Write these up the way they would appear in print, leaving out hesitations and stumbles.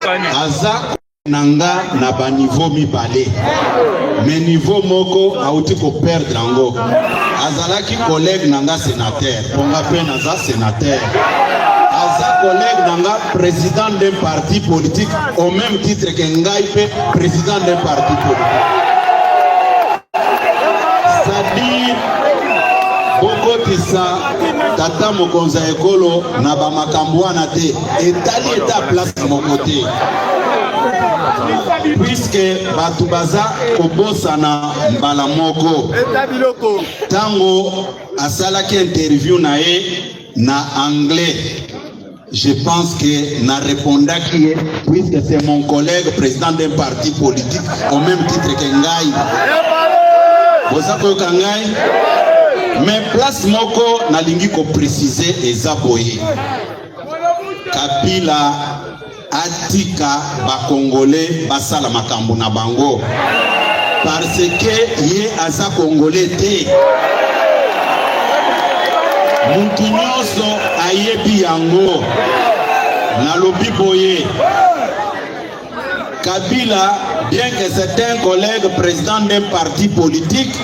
Aza na nga na ba niveau mibale, mais niveau moko auti ko perdre yango. Azalaki collègue na nga sénateur, mpo nga mpe naza sénateur. Aza collègue na nga président d'un parti politique au même titre que ngai mpe président d'un parti politique. C'est-à-dire bokotisa tata mokonzi ya ekolo na bamakambo wana te, etali eta place moko te, puisque bato baza kobosana mbala moko. Ntango asalaki interview na ye na anglais, je pense que na répondaki ye, puisque c'est mon collègue président d'un parti politique au même titre que ngai. Boza koyoka ngai? Mais place moko nalingi kopréciser eza boye: Kabila atika bakongole basala makambo na bango, parce que ye aza Congolais te. Mutu nyonso ayebi yango. Nalobi boye: Kabila, bien que c'est un collègue président d'un parti politique,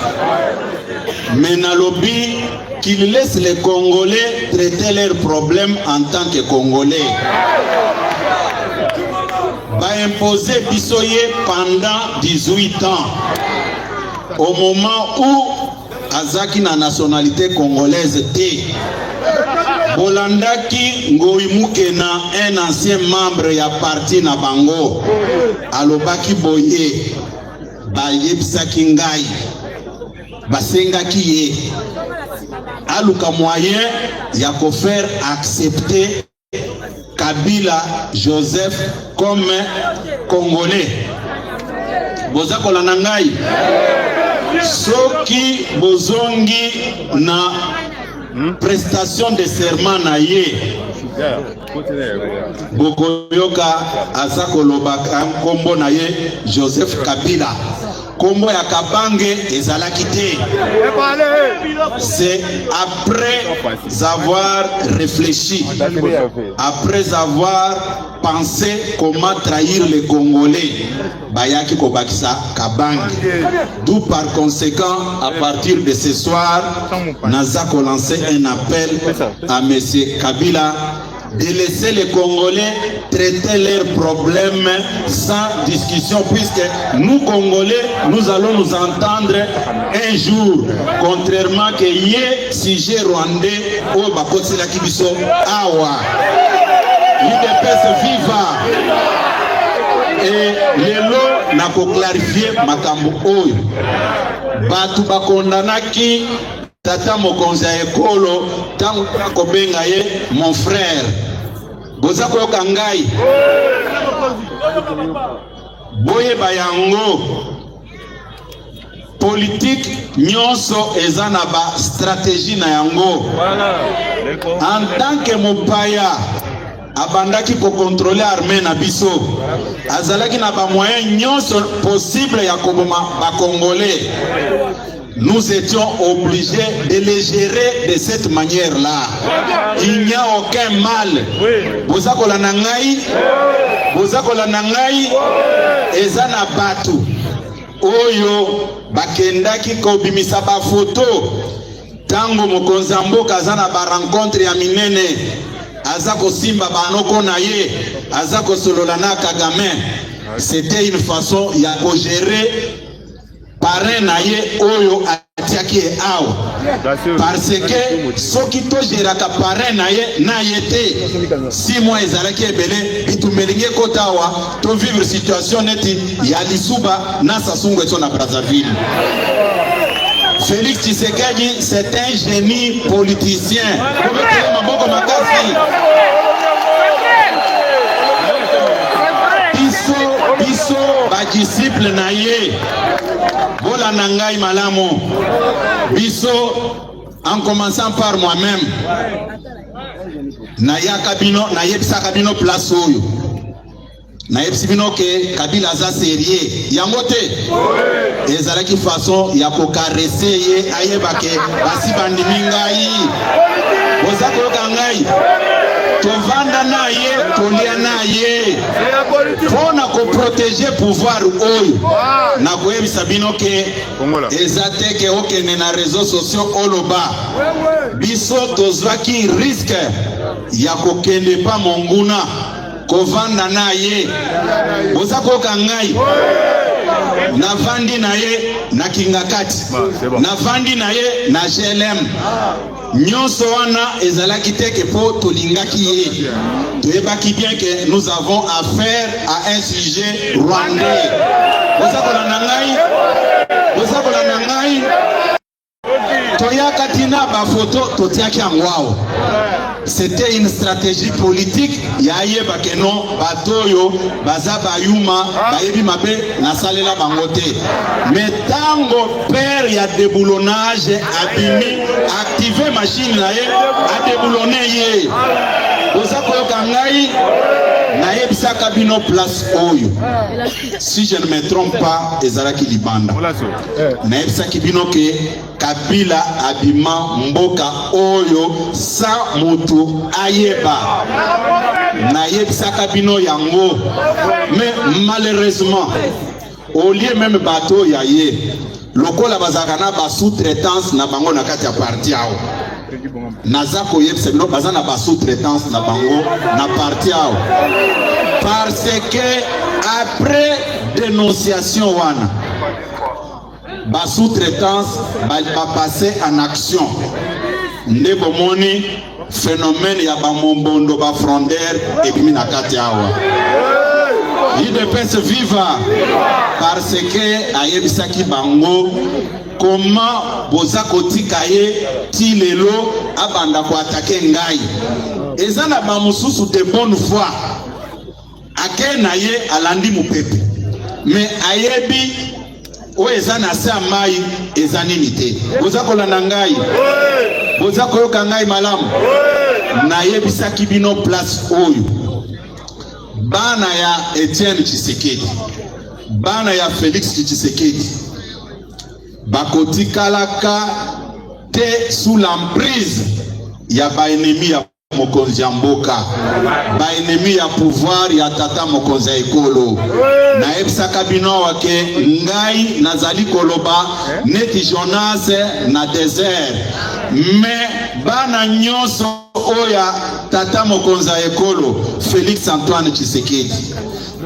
mais nalobi qu'il laisse les Congolais traiter leurs problèmes en tant que Congolais. Baimposer biso ye pendant 18 ans, au moment où azaki na nationalité congolaise te. Bolandaki Ngoi Mukena, un ancien membre ya parti na bango, alobaki boye: bayebisaki ngai, basengaki ye aluka moyen ya kofaire accepter Kabila Joseph comme Congolais. Boza kolanda ngai? Soki bozongi na prestation de serment na ye, bokoyoka aza kolobaka nkombo na ye Joseph Kabila. Nkombo ya Kabange ezalaki te. C'est après avoir réfléchi, après avoir pensé comment trahir les Congolais, bayaki kobakisa Kabange. D'où par conséquent, à partir de ce soir, naza kolancer un appel à monsieur Kabila de laisser les Congolais traiter leurs problèmes sans discussion, puisque nous, Congolais, nous allons nous entendre un jour, contrairement que ye sujet rwandais oyo bakotiselaki biso awa. UDPS viva! E lelo nakoclarifier makambo oyo bato bakondanaki tata mokonzi ya ekolo ntango kobenga ye mon frère. Boza koyoka ngai? Boyeba yango, politike nyonso eza na bastratégie na yango. En tant que mopaya abandaki kocontrôler armée na biso, azalaki na bamoyen nyonso possible ya koboma Bakongolais. Nous étions obligés de les gérer de cette manière-là. Il n'y a aucun mal. Boza kolanda ngai? Boza kolanda ngai? Eza na bato oyo bakendaki kobimisa bafoto ntango mokonzi ya mboka aza na barencontre ya minene, aza kosimba banoko na ye, aza kosolola na Kagame. C'était une façon ya kogérer parrain na ye oyo atiaki ye awa, parce que soki togéraka parrain na ye na ye te, 6 mois ezalaki ebele, bitumba elingi ekota awa, tovivre situation neti ya Lisuba na Sassou Nguesso na Brazzaville. Félix Tshisekedi, c'est un génie politicien. Kobetele maboko makasi. Biso, biso badisciple na ye, bolanda ngai malamu. Biso, en commençant par moi-même, nayaka bino, nayebisaka bino place oyo, nayebisi bino ke Kabila aza sérieux. Yango te, ezalaki façon ya kocaresser ye, ayeba ke basi bandimi ngai. Boza koyoka ngai? Tovanda na ye, tolia na ye. Mpo na koprotege pouvoir oyo, nakoyebisa bino ke eza te ke okende na réseaux sociaux oloba. Biso tozwaki risque ya kokende pa monguna kovanda na ye. Boza koyoka ngai? Navandi na ye na Kingakati, navandi na ye na GLM. Nyonso wana ezalaki te ke mpo tolingaki ye. Toyebaki bien que nous avons affaire à un sujet rwandais. Boza kolanda ngai? Boza kolanda ngai? Toyaka tina bafoto totiaki yango awa. C'était une stratégie politique ya ayeba ke non, bato oyo baza bayuma, bayebi mabe nasalela bango te. Mais ntango père ya déboulonnage abimi, active machine na ye, adéboulonne ye. Boza koyoka ngai? Nayebisaka bino place oyo, si je ne me trompe pas, ezalaki libanda. Nayebisaki bino ke Kabila abima mboka oyo sa mutu ayeba. Nayebisaka bino yango, mais malheureusement, au lieu même bato ya ye lokola bazalaka na basous-traitance na bango na kati ya parti awa, naza koyebisa bino, baza na basous-traitance na bango na parti awa, parce que après dénonciation wana, basous-traitance bapasse en action. Nde bomoni phénomène ya bamombondo, bafrondeur ebimi na kati awa. UDPS viva! Parce que ayebisaki bango comment boza kotika ye ti lelo abanda koattaquer ngai. Eza na bamosusu de bonne foi, ake na ye, alandi mopepe, mais ayebi oyo eza na se ya mai eza nini te. Boza kolanda ngai? Boza koyoka ngai malamu? Nayebisaki bino place oyo, bana ya Etienne Tshisekedi, bana ya Félix Tshisekedi bakotikalaka te sous l'emprise ya baennemi ya mokonzi ya mboka, baennemi ya pouvoir ya tata mokonzi ya ekolo. Nayebisaka bino awa ke ngai nazali koloba neti Jonas na désert, mais bana nyonso oyo ya tata mokonzi ya ekolo Félix Antoine Tshisekedi,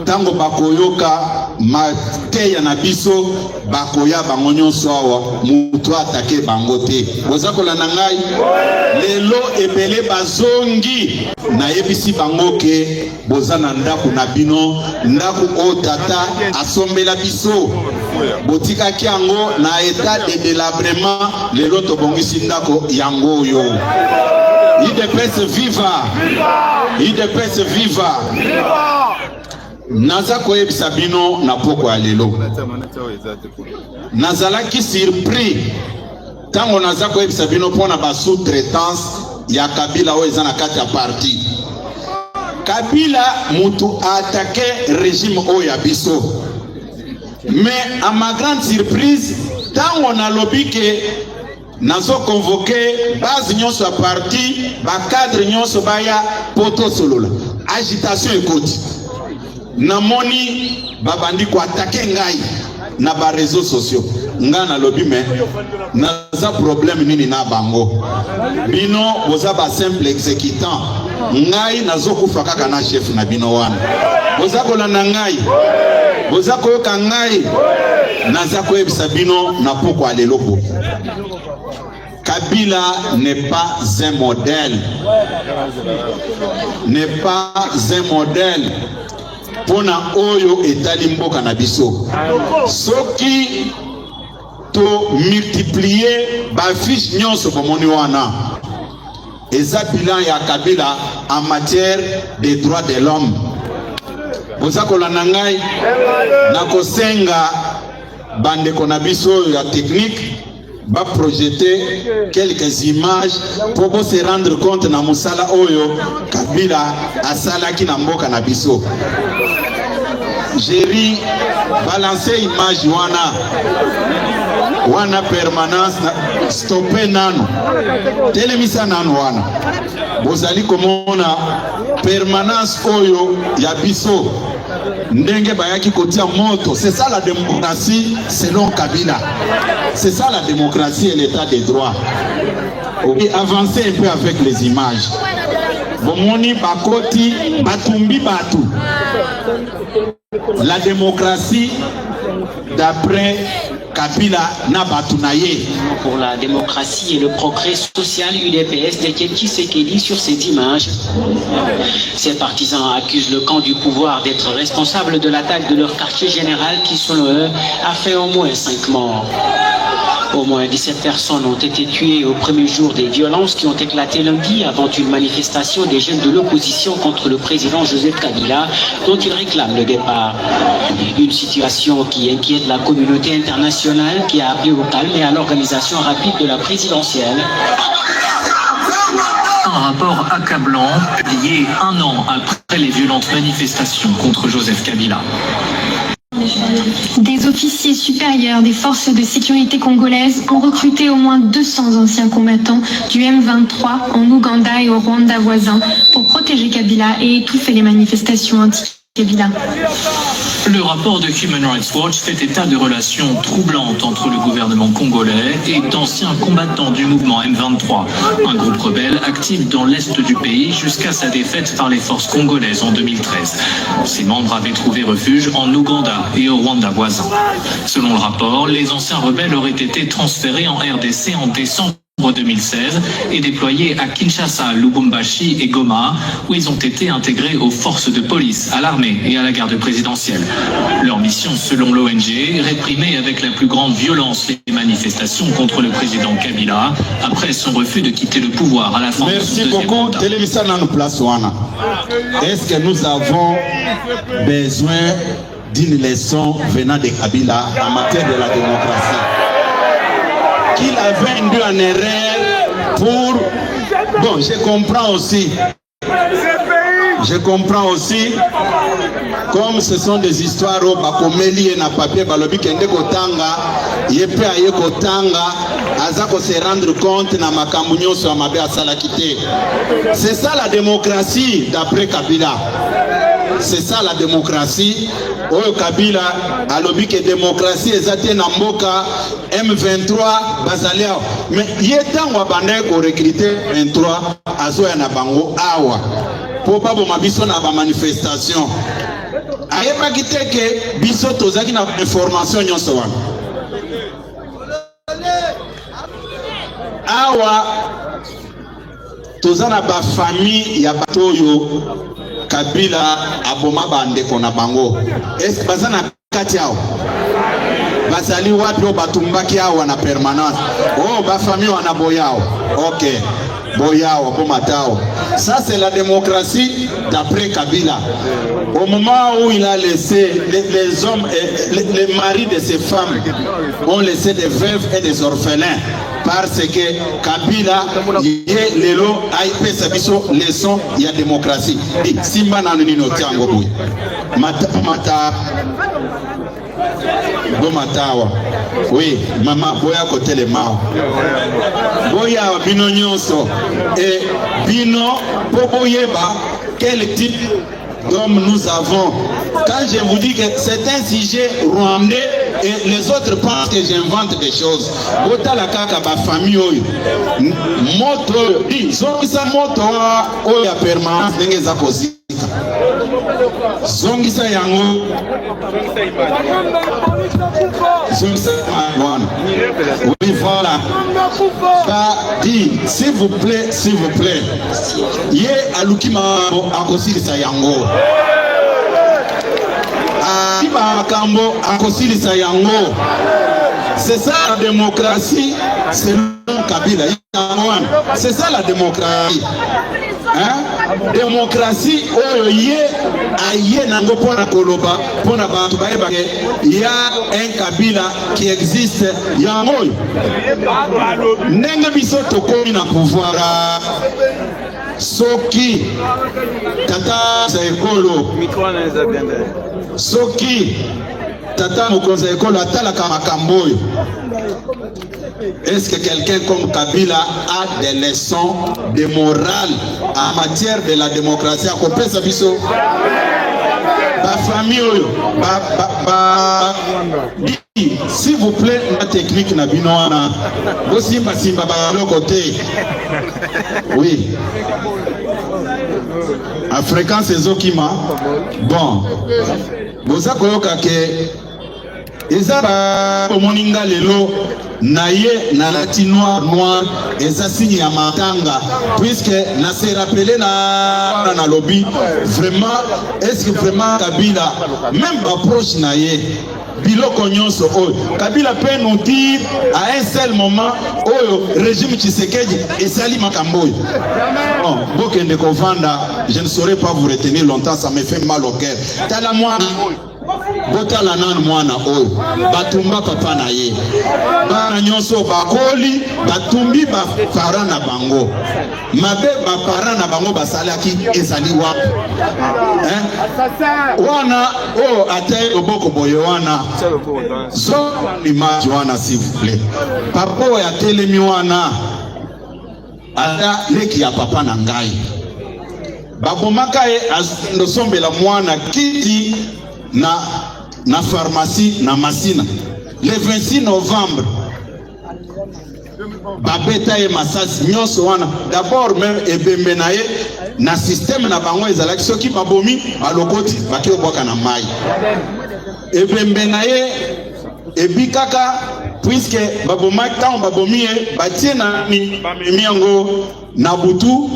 ntango bakoyoka mateya na biso, bakoya bango nyonso awa, moto attaquer bango te. Boza kolanda ngai? Lelo ebele bazongi. Nayebisi bango ke boza na ndako na bino, ndako oyo tata asombela biso, botikaki yango na état de délabrement. Lelo tobongisi ndako yango oyo. UDPS viva! UDPS viva! Naza koyebisa bino na poko ya lelo, nazalaki surpris ntango naza koyebisa bino mpona basous-traitance ya Kabila oyo eza na kati ya parti. Kabila mutu aattaquer régime oyo ya biso, mais à ma grande surprise, ntango nalobi ke nazoconvoquer base nyonso ya parti, bacadre nyonso baya mpo tosolola, agitation ekoti. Namoni babandi koattaquer ngai na baréseaux sociaux. Ngai nalobi, mais naza problème nini na bango? Bino boza basimple exécutant, ngai nazokufa kaka na chef na bino wana. Boza kolanda ngai? Boza koyoka ngai? Naza koyebisa bino na pokwa lelo boye, Kabila n'est pas un modèle, n'est pas un modèle mpona oyo etali mboka na biso. Soki tomultiplier bafiche nyonso bomoni wana, eza bilan ya Kabila en matière des droits de l'homme. Boza kolanda ngai? Nakosenga bandeko na biso oyo ya technique baprojeter quelques images mpo bose rendre compte na mosala oyo Kabila asalaki na mboka na biso. Géri, balance image wana wana, permanence na stoppe nanu, telemisa nanu wana. Bozali komona permanence oyo ya biso. Ndenge bayaki kotia moto, c'est ça la démocratie selon Kabila. C'est ça la démocratie et l'état de droit. Et avancer un peu avec les images. Bomoni bakoti batumbi batu. La démocratie d'après Kabila na batu na ye. Pour la démocratie et le progrès social, UDPS d'Etienne Tshisekedi sur ces images. Ses partisans accusent le camp du pouvoir d'être responsable de l'attaque de leur quartier général qui, selon eux, a fait au moins 5 morts. Au moins 17 personnes ont été tuées au premier jour des violences qui ont éclaté lundi avant une manifestation des jeunes de l'opposition contre le président Joseph Kabila, dont ils réclament le départ. Une situation qui inquiète la communauté internationale qui a appelé au calme et à l'organisation rapide de la présidentielle. Un rapport accablant publié un an après les violentes manifestations contre Joseph Kabila. Des officiers supérieurs des forces de sécurité congolaises ont recruté au moins 200 anciens combattants du M23 en Ouganda et au Rwanda voisin pour protéger Kabila et étouffer les manifestations anti-Kabila. Le rapport de Human Rights Watch fait état de relations troublantes entre le gouvernement congolais et d'anciens combattants du mouvement M23, un groupe rebelle actif dans l'est du pays jusqu'à sa défaite par les forces congolaises en 2013. Ses membres avaient trouvé refuge en Ouganda et au Rwanda voisin. Selon le rapport, les anciens rebelles auraient été transférés en RDC en décembre 2016 et déployés à Kinshasa, Lubumbashi et Goma, où ils ont été intégrés aux forces de police, à l'armée et à la garde présidentielle. Leur mission, selon l'ONG, réprimer avec la plus grande violence les manifestations contre le président Kabila après son refus de quitter le pouvoir à la fin de son Merci deuxième beaucoup. mandat. Télévisa nanu place wana. Est-ce que nous avons besoin d'une leçon venant de Kabila en matière de la démocratie, qu'il avait induit en erreur pour? Bon, je comprends aussi. Je comprends aussi, comme ce sont des histoires oyo bakomeli ye na papier, balobi kende kotanga, ye mpe aye kotanga, aza kose rendre compte na makambo nyonso ya mabe asalaki te. C'est ça la démocratie d'après Kabila. C'est ça la démocratie oyo Kabila alobi ke démocratie eza te na mboka. M23 bazali awa, mais ye ntango abandaki korecruter 23, azoya na bango awa mpo baboma biso na bamanifestation, ayebaki te ke biso tozalaki na information nyonso wana. Awa toza na bafamille ya bato oyo Kabila aboma bandeko na bango. Est baza na kati awa? Bazali wapi oyo batumbaki awa na permanence? Oyo bafamille wana, boya awa. Ok, boya awa, bomata awa. Ça, c'est la démocratie d'après Kabila. Au moment où il a laissé les hommes et les maris de ces femmes ont laissé des veuves et des orphelins parce que Kabila ye lelo ayepesa biso leçon ya démocratie. Simba nanu nini otiango boye, mata, mata, bomata awa. Oui, mama, boya kotelema awa, boya awa bino nyonso. E bino mpo boyeba quel type d'homme nous avons. Quand je vous dis que c'est un sujet rwandais et les autres pensent que j'invente des choses, botala kaka bafamille oyo. Moto oyo, zongisa moto oyo ya permanence ndenge eza kozika, zongisa yango, zongisa wana. Oui, voilà. Ba dit, s'il vous plaît, s'il vous plaît, ye aluki makambo akosilisa yango, aluki makambo akosilisa yango. C'est ça la démocratie selon Kabila. Yango wana, c'est ça la démocratie, hein? Démocratie oyo ye aye nango mpona koloba mpona bato bayeba ke ya un Kabila qui existe. Yango oyo, ndenge biso tokomi na pouvoir, soki tata ya ekolo, soki tata mokonzi ya ekolo atalaka makambo oyo, est-ce que quelqu'un comme Kabila a des leçons de morale en matière de la démocratie akopesa biso? Bafamille oyo ba, ba, ba, s'il vous plaît, na technique na bino wana bosimbasimba baloko te. Oui, a fréquence ezokima. Bon, boza koyoka ke eza bomoni nga lelo na ye nalati noir noir, eza signe ya matanga, puisque na se rappeler na nalobi vraiment, est ce que vraiment Kabila, même baproche na ye, biloko nyonso oyo Kabila peut nous dire à un seul moment oyo régime Tshisekedi esali makambo oyo. Bon, bokende kovanda, je ne saurais pas vous retenir longtemps, ça me fait mal au cœur. Tala mwana, botala nanu mwana oyo batumba papa na ye. Bana nyonso bakoli, batumbi baparent na bango. Mabe baparent na bango basalaki ezali wapi, hein? Wana oyo ate loboko boye wana, zo image wana, s'il vous plaît. Papa oyo atelemi wana aza leki ya papa na ngai. Babomaka ye, azosombela mwana kiti na pharmacie na Masina le 26 novembre. Babeta ye masasi nyonso wana. D'abord même ebembe na ye, na système na bango ezalaki soki babomi, balokoti, bake obwaka na mai. Ebembe na ye ebikaka, puisque babomaki. Ntango babomi ye, batie na bamemi yango na butu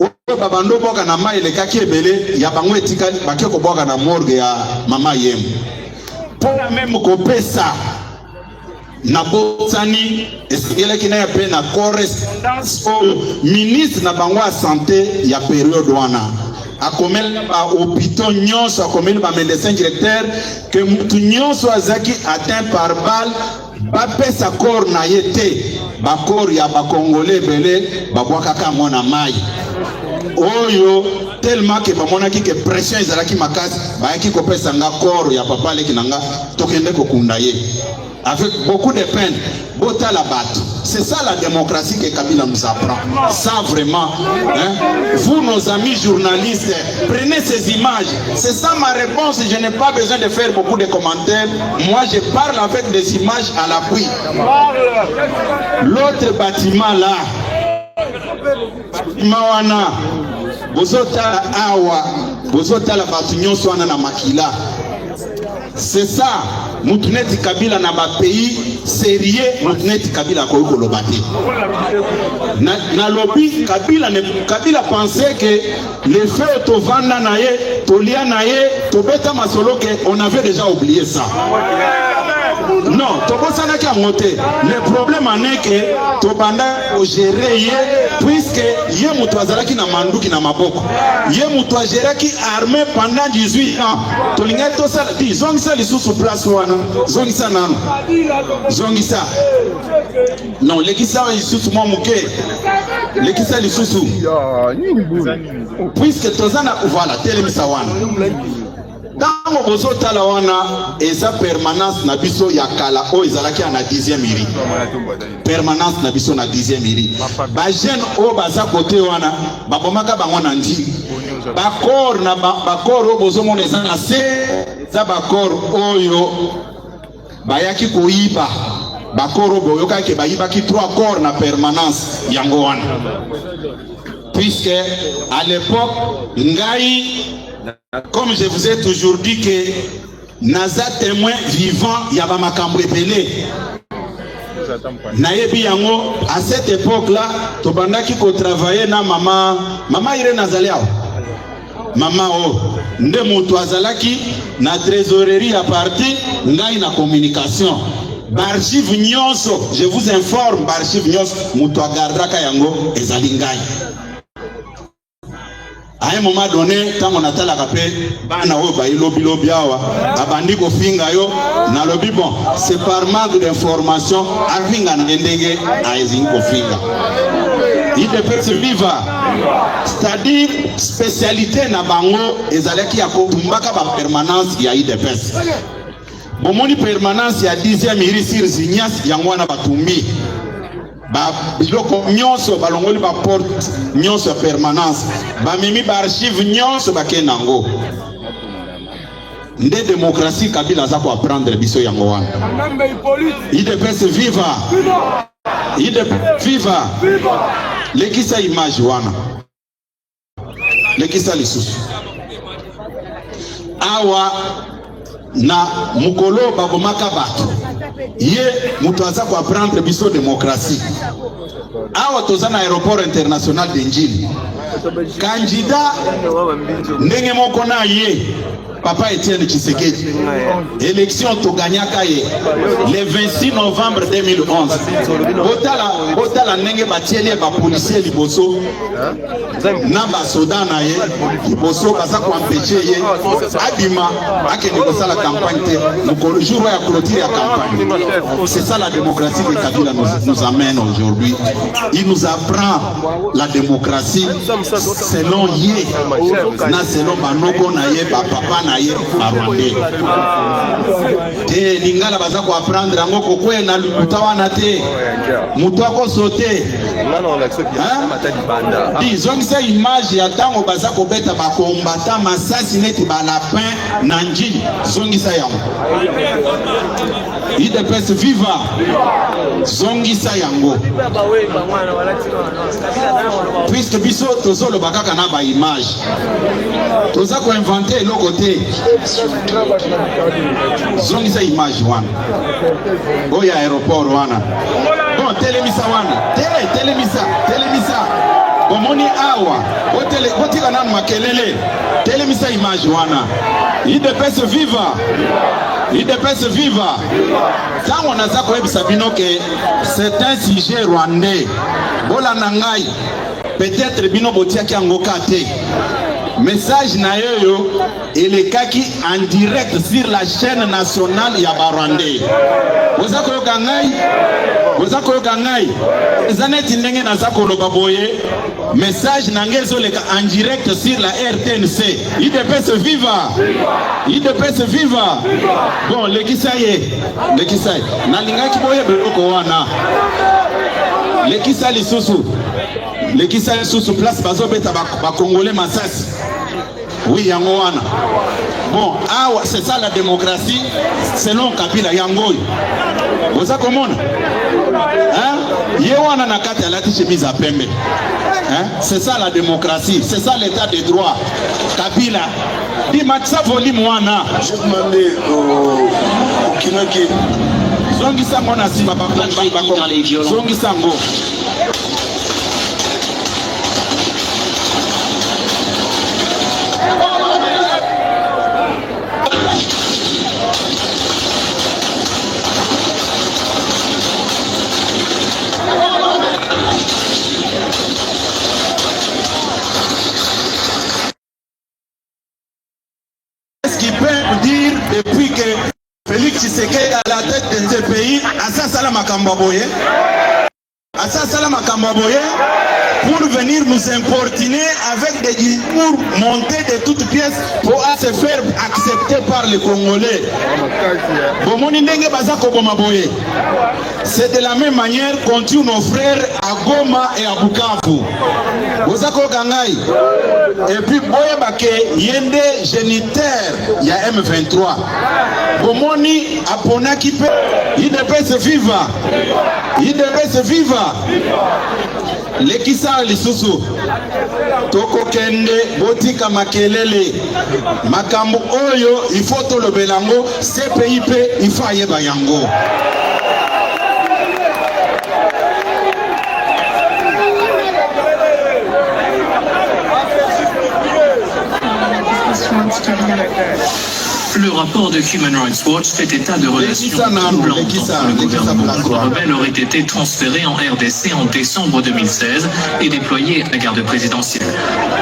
oyo babando obwaka na mai, elekaki ebele ya bango etikali, bake kobwaka na morgue ya mama Yemo. Mpona même kopesa na bosani, esengelaki na ye mpe na correspondance oyo ministre na bango ya santé ya période wana akomeli bahôpitaux nyonso, akomeli bamédecin directeur ke mutu nyonso azalaki atteint par balle, bapesa corps na ye te. Bacorps ya bakongole ebele babwakaka yango na mai oyo, tellement ke bamonaki ke pression ezalaki makasi. Bayaki kopesa nga corps ya papa aleki na nga, tokende kokunda ye avec beaucoup de peine. Botala bato, c'est ça la démocratie que Kabila nous apprend. Ça vraiment, hein? Vous, nos amis journalistes, prenez ces images. C'est ça ma réponse. Je n'ai pas besoin de faire beaucoup de commentaires. Moi, je parle avec des images à l'appui. L'autre bâtiment là, bâtiment wana bozotala awa, bozotala bato nyonso wana na makila. C'est ça mutu neti Kabila. Na bapays sérieux, mutu neti Kabila akoki koloba te. Nalobi Kabila ne, Kabila pensait que le fait tovanda na ye, tolia na ye, tobeta masolo, ke on avait déjà oublié ça. Non, tobosanaki yango te. Le problème en est que tobanda kogérer ye, puisque ye moto azalaki na manduki na maboko, ye moto agéraki armée pendant 18 ans. Tolingaki tosala ti zongisa lisusu place wana, zongisa nano, zongisa non, lekisa lisusu mwa moke, lekisa lisusu, puisque toza na, voilà, telemisa wana. Ntango bozotala wana, eza permanence na biso ya kala oyo ezalaki ya na 10e rue. Permanence na biso na 10e rue, bajeune oyo baza kote wana, babomaka bango na Ndjili. Bacorps na bacorps oyo bozomona eza na se, eza bacorps oyo bayaki koyiba. Bacorps oyo boyokaki bayibaki 3 corps na permanence, yango wana. Puisque à l'époque ngai, comme je vous ai toujours dit que naza témoin vivant ya bamakambo ebele, nayebi yango. À cette époque là tobandaki kotravailler na mama, mama Irene azali awa. Mama oyo nde moto azalaki na trésorerie ya parti, ngai na communication. Baarchive nyonso, je vous informe, baarchive nyonso moto agardaka yango ezali ngai. À un moment donné, ntango natalaka mpe bana oyo bayilobilobi awa, abandi kofinga yo, nalobi bon, c'est par manque d'information. Afinga na ye ndenge aezingi kofinga. UDPS viva! C'est-à-dire spécialité na bango ezalaki ya kotumbaka bapermanence ya UDPS. Bomoni permanence ya 10e rue sur Zinias, yango wana batumbi biloko nyonso, balongoli baporte nyonso ya permanence, bamemi baarchive nyonso, bakende yango. Nde démocratie Kabila aza ko apprendre biso yango wana. UDPS viva! UDPS viva! Lekisa image wana. Lekisa lisusu. Awa na mokolo babomaka bato, ye moto aza ko apprendre biso démocratie. Awa toza na aéroport international de Ndjili. Candidat ndenge moko na ye Papa Etienne Tshisekedi, élection toganyaka ye le 26 novembre 2011. Botala, botala ndenge batieli ye bapolisier liboso na basoda na ye liboso, baza koempêche ye abima akende kosala campagne te mokolo jour ya clôture ya campagne. C'est ça la démocratie que Kabila nous amène aujourd'hui. Il nous apprend la démocratie selon ye na selon banoko na ye, bapapa na ye barwandais te. Lingala baza koapprendre yango, kokweya na lokuta wana te, moto akoso te. Zongisa image ya ntango baza kobeta bakombata masasi neti balapin na Njili, zongisa yango. UDPS viva! Zongisa yango, puisque biso tozoloba kaka na baimage, toza koinvente eloko te. Zongisa image wana oyo ya aéroport wana. Bon, telemisa wana te, telemisa, telemisa. Bomoni awa, botika nanu makelele, telemisa image wana. UDPS viva! UDPS viva! Ntango naza koyebisa bino ke c'est un sujet rwandais, bolanda ngai. Peut-être bino botiaki yango ka te. Message na ye oyo elekaki en direct sur la chaîne nationale ya barwandais. Boza koyoka ngai? Boza koyoka ngai? Eza neti ndenge naza koloba boye, message na ngai ezoleka en direct sur la RTNC. UDPS viva! UDPS viva! Bon, lekisa ye, lekisa ye. Nalingaki boyeba eloko wana. Lekisa lisusu, lekisa lisusu place bazobeta bakongole masasi. Oui, yango wana. Bon, awa c'est ça la démocratie selon Kabila, yango oyo. Boza komona? Hein? Ye wana na kati alati chemise ya pembe. Hein? C'est ça la démocratie, c'est ça l'état de droit. Kabila, di matisa volume wana. J'ai demandé au Kinaki. Zongisa ngo na nsima, zongisa ngo. Qu'est-ce qu'il peut dire depuis que Félix Tshisekedi à la tête de ce pays, asasala makambo boye? Asasala makambo boye pour venir nous importuner avec des discours montés de toutes pièces pour se faire accepter par les Congolais. Bomoni ndenge baza koboma boye. C'est de la même manière qu'on tue nos frères à Goma et à Bukavu. Boza koyoka ngai? Et puis boyeba ke ye nde géniteur ya M23. Bomoni aponaki mpe UDPS viva! UDPS viva! Lekisa lisusu, tokokende, botika makelele. Makambo oyo il faut tolobela yango, CPI mpe il faut ayeba yango. Le rapport de Human Rights Watch fait état de relations troublantes entre le gouvernement. Les rebelles auraient été transférés en RDC en décembre 2016 et déployés à la garde présidentielle.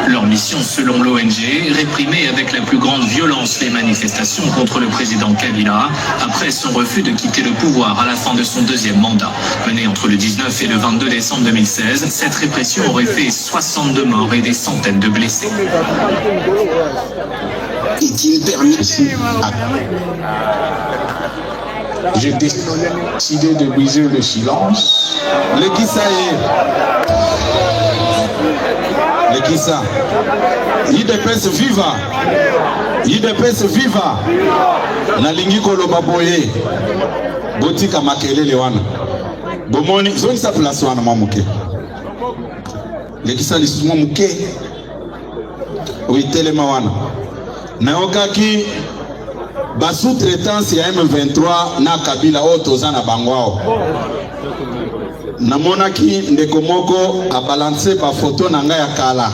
Leur mission, selon l'ONG, réprimer avec la plus grande violence les manifestations contre le président Kabila après son refus de quitter le pouvoir à la fin de son deuxième mandat. Menée entre le 19 et le 22 décembre 2016, cette répression aurait fait 62 morts et des centaines de blessés. Est-il permis? J'ai décidé de briser le silence. Lekisa ye, lekisa. UDPS viva! UDPS viva! Nalingi koloba boye, botika makelele wana. Bomoni, zongisa place wana mwa moke, lekisa lisusu mwa moke, oyo wana. Nayokaki ba sous-traitance ya M23 na Kabila oyo toza na bango awa. Namonaki ndeko moko abalanse bafoto na ngai ya kala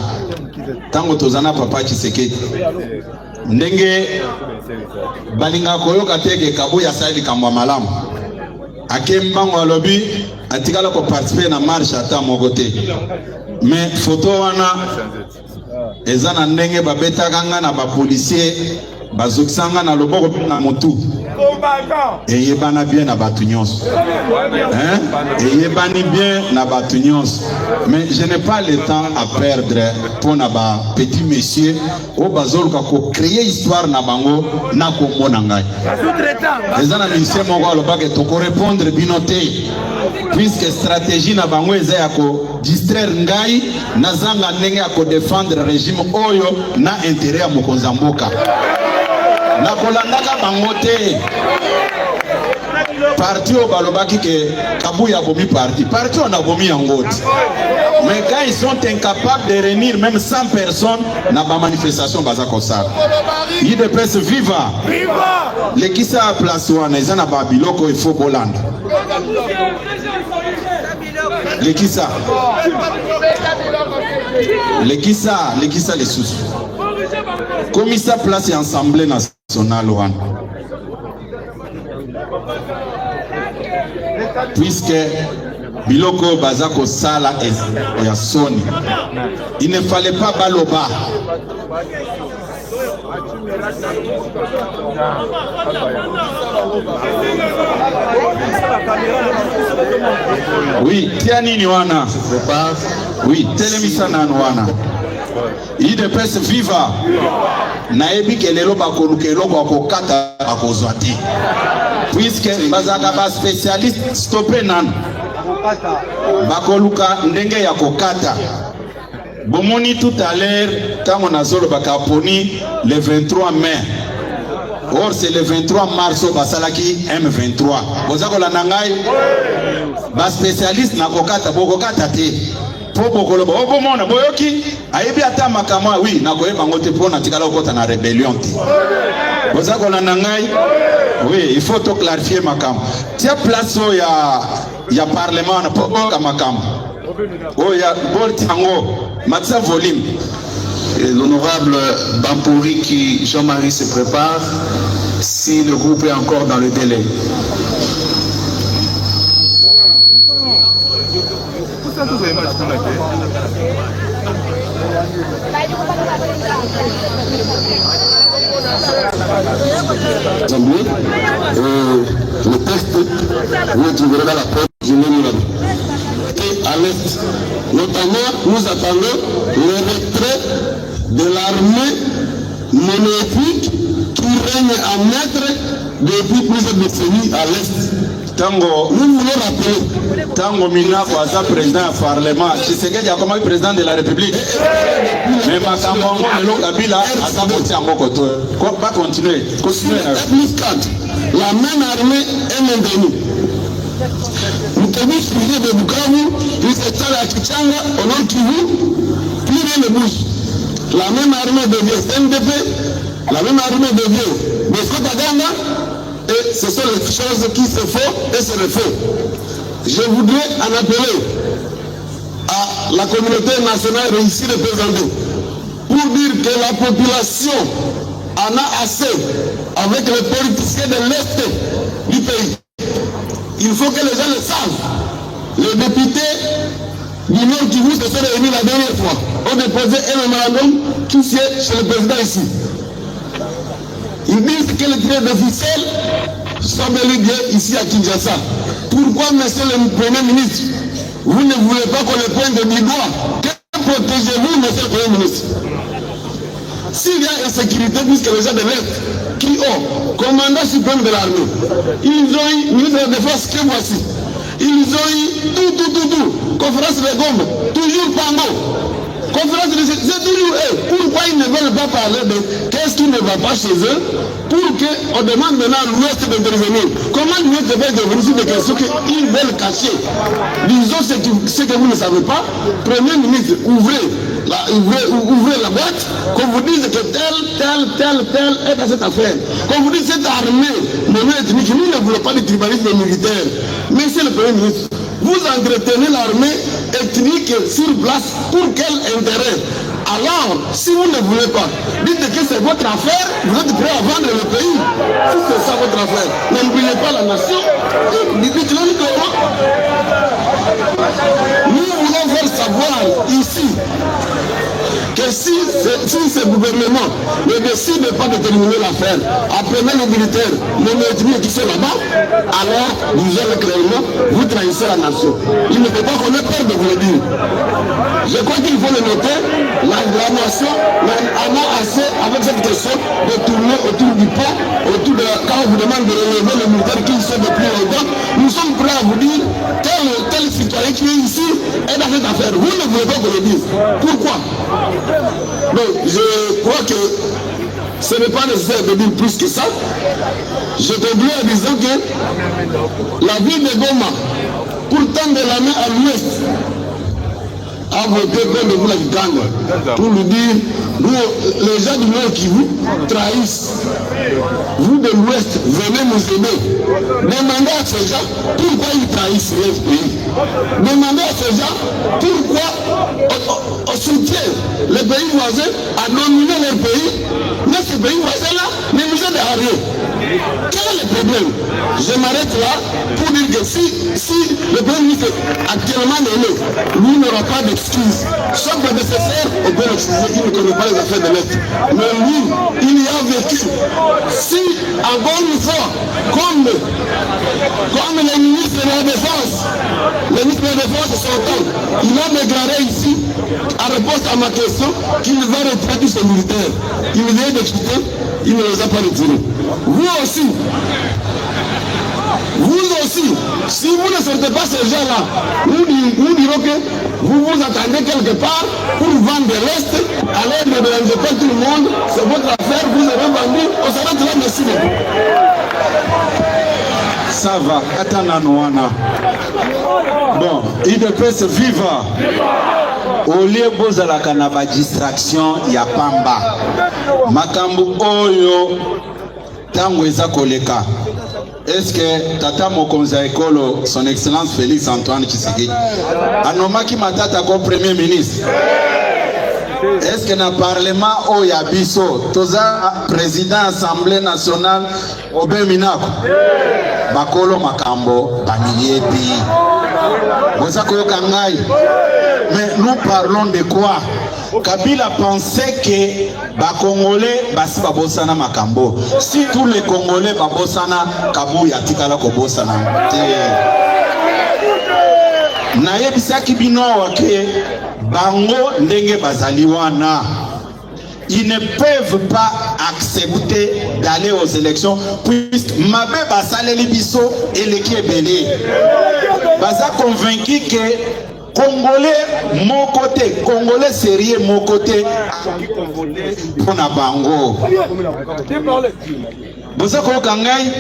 ntango toza na papa Tshisekedi, ndenge balingaka koyoka te ke Kabuya asali likambo ya malamu. Ake mbango alobi atikala koparticiper na marche ata moko te, mais foto wana eza na ndenge babetaka nga na bapolisier, bazokisa nga na loboko mpe na motu. Eyebana bien na bato nyonso, hein? Eyebani bien na bato nyonso, mais je n'ai pas le temps à perdre mpo na ba petit monsieur oyo bazoluka kocréer histoire na bango na kombo na ngai. Eza na ministère moko alobaka tokorépondre bino te, puisque stratégie na bango eza ya kodistraire ngai, nazanga ndenge ya kodéfendre régime oyo na intérêt ya mokonzi ya mboka. Nakolandaka bango te. Parti oyo balobaki ke Kabuya abomi parti, parti oyo nabomi yango te, mais quand ils sont incapables de réunir même 100 personnes na bamanifestation baza kosala. UDPS viva! Lekisa place wana, eza na babiloko il faut bolanda. Lekisa, lekisa, lekisa lisusu. Komisa place ya Assemblée nationale wana, puisque biloko oyo baza kosala ya soni, il ne fallait pas baloba. Oui, tia nini wana? Oui, telemisa nanu wana. UDPS viva! Nayebi ke lelo bakoluka eloko ya kokata, bakozwa te, puisque bazalaka baspécialiste. Stope nanu, bakoluka ndenge ya kokata. Bomoni tout à l'heure ntango nazolobaka aponi le 23 mai, or c'est le 23 mars oyo basalaki M23. Boza kolanda ngai? Baspécialiste na kokata, bokokata te, mpo bokoloba o bomona boyoki ayebi ata makambo. Oui, nakoyeba yango te mpo natikala kokɔta na rébellion te. Boza kolanda ngai? Oui, il faut toclarifier makambo. Tia place oyo ya parlement wana mpo boyoka makambo oyo ya bolti yango. Matisa volume. L'honorable Bampori qui Jean-Marie se prépare si le groupe est encore dans le délai. Assemblée, le texte, vous le trouverez dans la porte du même Et à l'Est, notamment, nous attendons le retrait de l'armée monoethnique qui règne en maître depuis plusieurs décennies à l'Est. Ntango Nous voulons rappeler ntango Minaku aza président ya parlement, Tshisekedi akomaki président de la République, mais makambo yango lelo Kabila aza kotia yango koto. Bacontinue, continue na yo. Plus 4, la même armée est maintenue. Mutemi sujet de Bukavu, il s'installe à Kichanga, au Nord Kivu, plus rien ne bouge. La même armée devient CNDP, la même armée devient Bosco Ntaganda, et ce sont les choses qui se font et se refont. Je voudrais en appeler à la communauté nationale ici représentée pour dire que la population en a assez avec les politiciens de l'Est du pays. Il faut que les gens le savent. Les députés du Nord Kivu se sont réunis la dernière fois, ont déposé un mémorandum qui siège chez le président ici. Ils disent que les tireurs de ficelles sont bel et bien ici à Kinshasa. Pourquoi, monsieur le Premier ministre, vous ne voulez pas qu'on les pointe du doigt? Que protégez-vous, monsieur le Premier ministre? S'il y a insécurité, puisque les gens de l'Est qui ont commandant suprême de l'armée, ils ont eu ministre de la Défense que voici. Ils ont eu tout, tout, tout, tout. Conférence de Gombe, toujours Pango. Conférence de c'est toujours eux. Pourquoi ils ne veulent pas parler de qu'est-ce qui ne va pas chez eux pour qu'on demande maintenant à l'Ouest d'intervenir? Comment l'Ouest va intervenir sur des questions qu'ils veulent cacher? Disons ce que vous ne savez pas. Premier ministre, ouvrez la boîte, qu'on vous dise que tel, tel, tel, tel est dans cette affaire. Qu'on vous dise cette armée mono-ethnique, nous ne voulons pas de tribalisme militaire. Monsieur le Premier ministre, vous entretenez l'armée ethnique sur place pour quel intérêt? Alors, si vous ne voulez pas, dites que c'est votre affaire, vous êtes prêt à vendre le pays. Si c'est ça votre affaire, n'oubliez pas la nation. Dites-le clairement. Nous voulons faire savoir ici que si ce gouvernement ne décide pas de terminer l'affaire, apprenez les militaires, les ethnies qui sont là-bas, alors, disons-le clairement, vous trahissez la nation. Il ne faut pas qu'on ait peur de vous le dire. Je crois qu'il faut le noter, la nation en a assez avec cette question de tourner autour du pot, autour de la, quand on vous demande de relever les militaires qui sont depuis longtemps, nous sommes prêts à vous dire tel citoyen qui est ici est dans cette affaire. Vous ne voulez pas qu'on le dise. Pourquoi? Donc, je crois que ce n'est pas nécessaire de dire plus que ça. Je conclus en disant que la ville de Goma, pour tendre la main à l'ouest, a voté contre vous la Kikanga pour lui dire, nous, les gens du Nord qui vous trahissent, vous de l'ouest, venez nous aider. Demandez à ces gens pourquoi ils trahissent leur pays. Demandez à ces gens pourquoi on soutient les pays voisins à dominer leur pays, mais ces pays voisins-là ne nous aident à rien. Quel est le problème? Je m'arrête là pour dire que si le Premier ministre actuellement nommé, lui n'aura pas d'excuses. Son prédécesseur, on peut l'excuser, il ne connaît pas les affaires de l'Est. Mais lui, il y a vécu. Si, encore une fois, comme le ministre de la Défense, le ministre de la Défense sortant, il a déclaré ici, en réponse à ma question, qu'il va retirer tous ses militaires. Il vient de quitter, il ne les a pas retirés. Vous aussi, si vous ne sortez pas ces gens-là, nous dirons que vous vous attendez quelque part pour vendre l'Est, alors ne dérangez pas tout le monde, c'est votre affaire, vous avez vendu, on s'arrête là, merci beaucoup. Ça va, attends wana. Bon, UDPS viva. Au lieu bozalaka na ba distraction ya pamba. Makambo oyo tango eza koleka. Est-ce que tata mokonzi ya ekolo, son excellence Félix Antoine Tshisekedi, anomaki Matata comme premier ministre? Est-ce que na parlement oyo ya biso toza président assemblée nationale Aubin Minaku? Bakolo makambo bamiyebi. Boza koyoka ngai? Mais nous parlons de quoi? Kabila pensait que ba Congolais basi babosana makambo. Si tous les Congolais babosana, Kabuya atikala kobosana te. Nayebisaki bino awa ke bango ndenge bazali wana, ils ne peuvent pas accepter d'aller aux élections puisque mabe basaleli biso eleki ebele. Baza convaincu que Congolais moko te, Congolais sérieux moko te mpona bango. Boza koyoka ngai?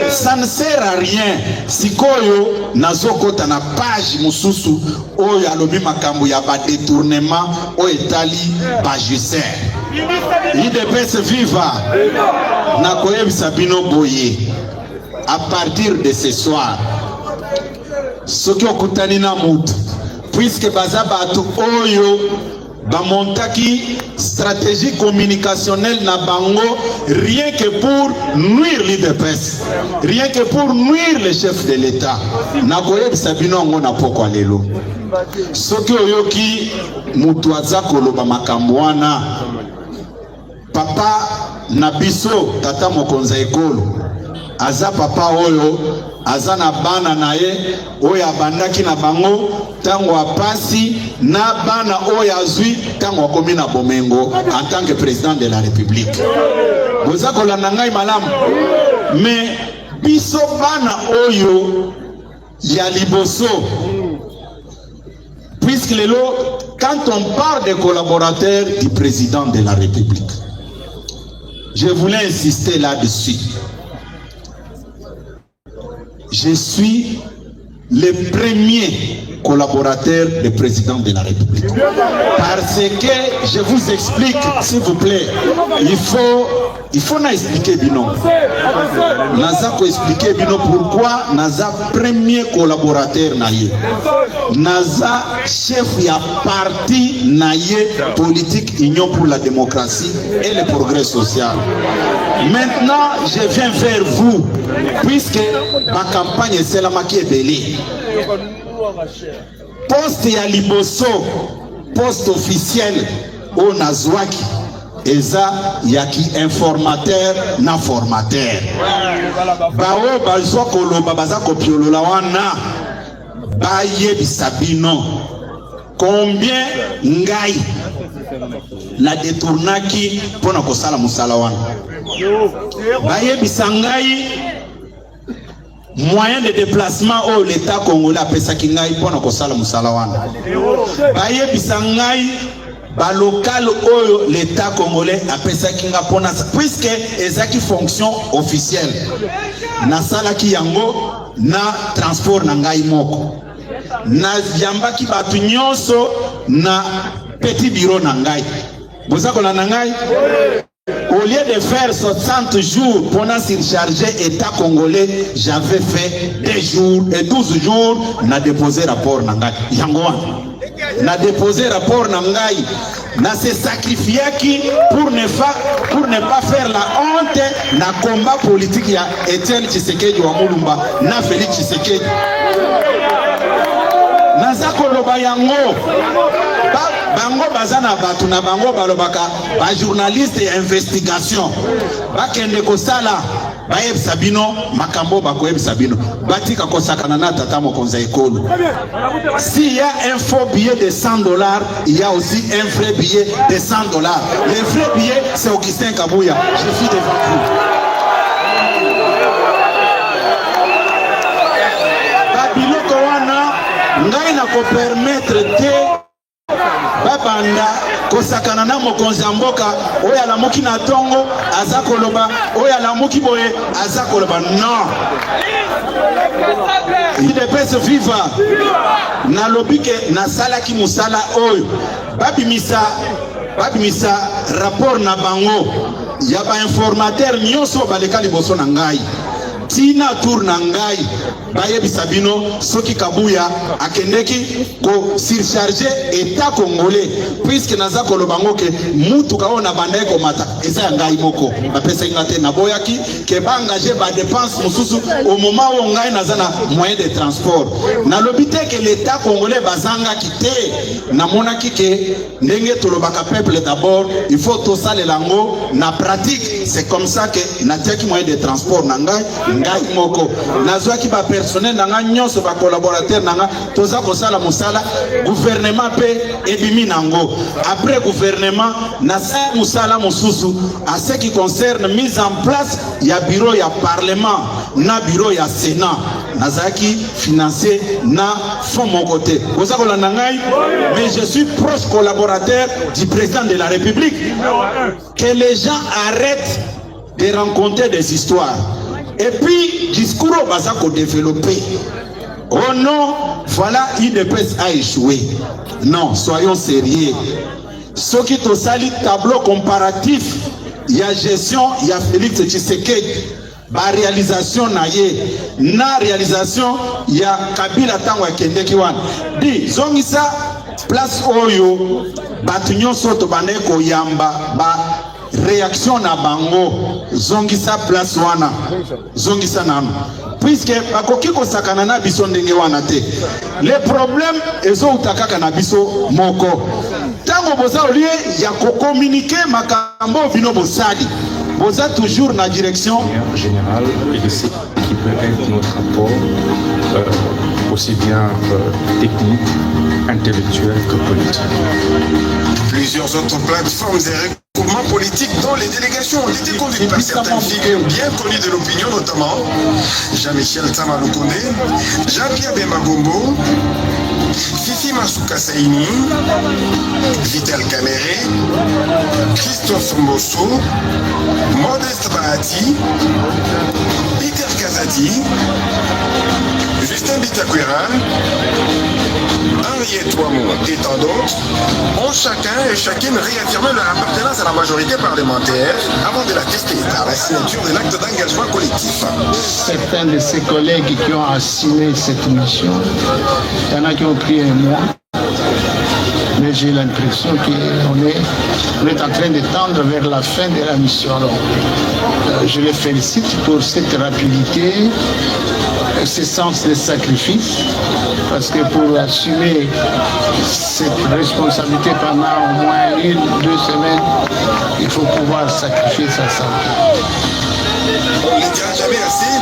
Ça ne sert à rien. Sikoyo nazokota na page mosusu oyo alobi makambo ya badétournement oyo etali bajuser. UDPS viva. Nakoyebisa bino boye, à partir de ce soir, soki okutani na mutu, puisque baza bato oyo bamontaki stratégie communicationnelle na bango rien que pour nuire l'UDPS, rien que pour nuire le chef de l'État. Nakoyebisa bino yango na pokwa lelo. Soki oyoki mutu aza koloba makambo wana, papa na biso tata mokonzi ya ekolo aza papa oyo aza na bana na ye oyo abandaki na bango ntango apasi, na bana oyo azwi ntango akomi na bomengo en tant que président de la République. Boza kolanda ngai malamu? Mais biso bana oyo ya liboso, puisque Puisque lelo, quand on parle des collaborateurs du président de la République, je voulais insister là-dessus. Je suis le premier collaborateur du président de la République. Parce que, je vous explique, s'il vous plaît, il faut na expliquer bino. Naza ko expliquer bino pourquoi naza premier collaborateur na ye. Naza chef ya parti na ye politique, Union pour la démocratie et le progrès social. Maintenant, je viens vers vous, puisque ma campagne esalamaki ebele. Poste ya liboso, poste officiel oyo nazwaki, eza ya ki informateur na formateur. Baoyo bazwa koloba, baza kopiolola wana, bayebisa bino combien ngai na détournaki mpona kosala mosala wana. Bayebisa ngai moyen de déplacement oyo l'État congolais apesaki ngai mpona kosala mosala wana. Bayebisa ngai balocal oyo l'État congolais apesaki nga mpona, puisque ezalaki fonction officielle, nasalaki yango na transport na ngai moko. Nayambaki bato nyonso na petit bureau na ngai. Boza kolanda ngai? Au lieu de faire 60 jours pour surcharger État congolais, j'avais fait 2 jours et 12 jours, na déposé rapport na ngai. Yango wana. Na déposé rapport na ngai. Na se sacrifiaki pour ne pas faire la honte na combat politique ya Etienne Tshisekedi wa Mulumba na Félix Tshisekedi. Naza koloba yango ba, bango baza na bato na bango balobaka bajournaliste ya investigation, bakende kosala, bayebisa bino makambo bakoyebisa bino. Batika kosakana na tata mokonzi ya ekolo. S'il y a un faux billet de 100 $, il y a aussi un vrai billet de 100 $. Le vrai billet, c'est Augustin Kabuya. Je suis devant vous. Babiloko wana, ngai nakopermettre te babanda kosakana na mokonzi ya mboka. Oyo alamuki na ntongo aza koloba, oyo alamuki boye aza koloba. Non, UDPS viva! Nalobi ke nasalaki mosala oyo, babimisa rapport na bango ya bainformateur nyonso baleka liboso na ngai ntina tour na ngai, bayebisa bino soki Kabuya akendeki kosurcharge État congolais, puisque naza koloba ngo ke mutuka oyo nabandaki komata eza ya ngai moko, bapesaki nga te. Naboyaki ke baengage badépense mosusu au moment oyo ngai naza na moyen de transport. Nalobi te ke l'État congolais bazangaki te. Namonaki ke ndenge tolobaka peuple d'abord, il faut tosalela yango na pratique. C'est comme ça ke natiaki moyen de transport na ngai, ngai moko nazwaki bapersonnel na ngai nyonso, bacollaborateur na ngai, toza kosala mosala. Gouvernement mpe ebimi nango. Après gouvernement, nasala mosala mosusu à ce qui concerne mise en place ya bureau ya parlement na bureau ya sénat. Nazalaki financé na fonds moko te. Oza kolanda ngai? Mais je suis proche collaborateur du président de la République. Que les gens arrêtent de raconter des histoires et puis discours oyo baza kodévelopper: oh non, voilà, UDPS a échoué. Non, soyons sérieux. Soki tosali tableau comparatif ya gestion ya Félix Tshisekedi, baréalisation na ye na réalisation ya Kabila ntango akendeki wana, di zongisa place oyo bato nyonso tobandaki koyamba ba réaction na bango, zongisa place wana, zongisa nano, puisque bakoki kosakana na biso ndenge wana te. Le problème ezouta kaka na biso moko. Ntango boza, au lieu ya kocommuniquer makambo oyo bino bosali, boza toujours na direction générale et de ce qui peut être notre apport, aussi bien technique, intellectuel que politique. Plusieurs autres plateformes et regroupements politiques dont les délégations ont été conduites par certaines figures bien connues de l'opinion, notamment Jean-Michel Sama Lukonde, Jean-Pierre Bemba Gombo, Fifi Masuka Saini, Vital Kamerhe, Christophe Mbosso, Modeste Bahati, Peter Kazadi, Justin Bitakwira, Henriette Wamou et tant d'autres ont chacun et chacune réaffirmé leur appartenance à la majorité parlementaire avant de la tester par la signature de l'acte d'engagement collectif. Certains de ses collègues qui ont assumé cette mission, il y en a qui ont pris un mois, mais j'ai l'impression qu'on est, on est en train de tendre vers la fin de la mission. Alors, je les félicite pour cette rapidité, ce sens de sacrifice, parce que pour assumer cette responsabilité pendant au moins une, 2 semaines, il faut pouvoir sacrifier sa santé. On ne dira jamais assez.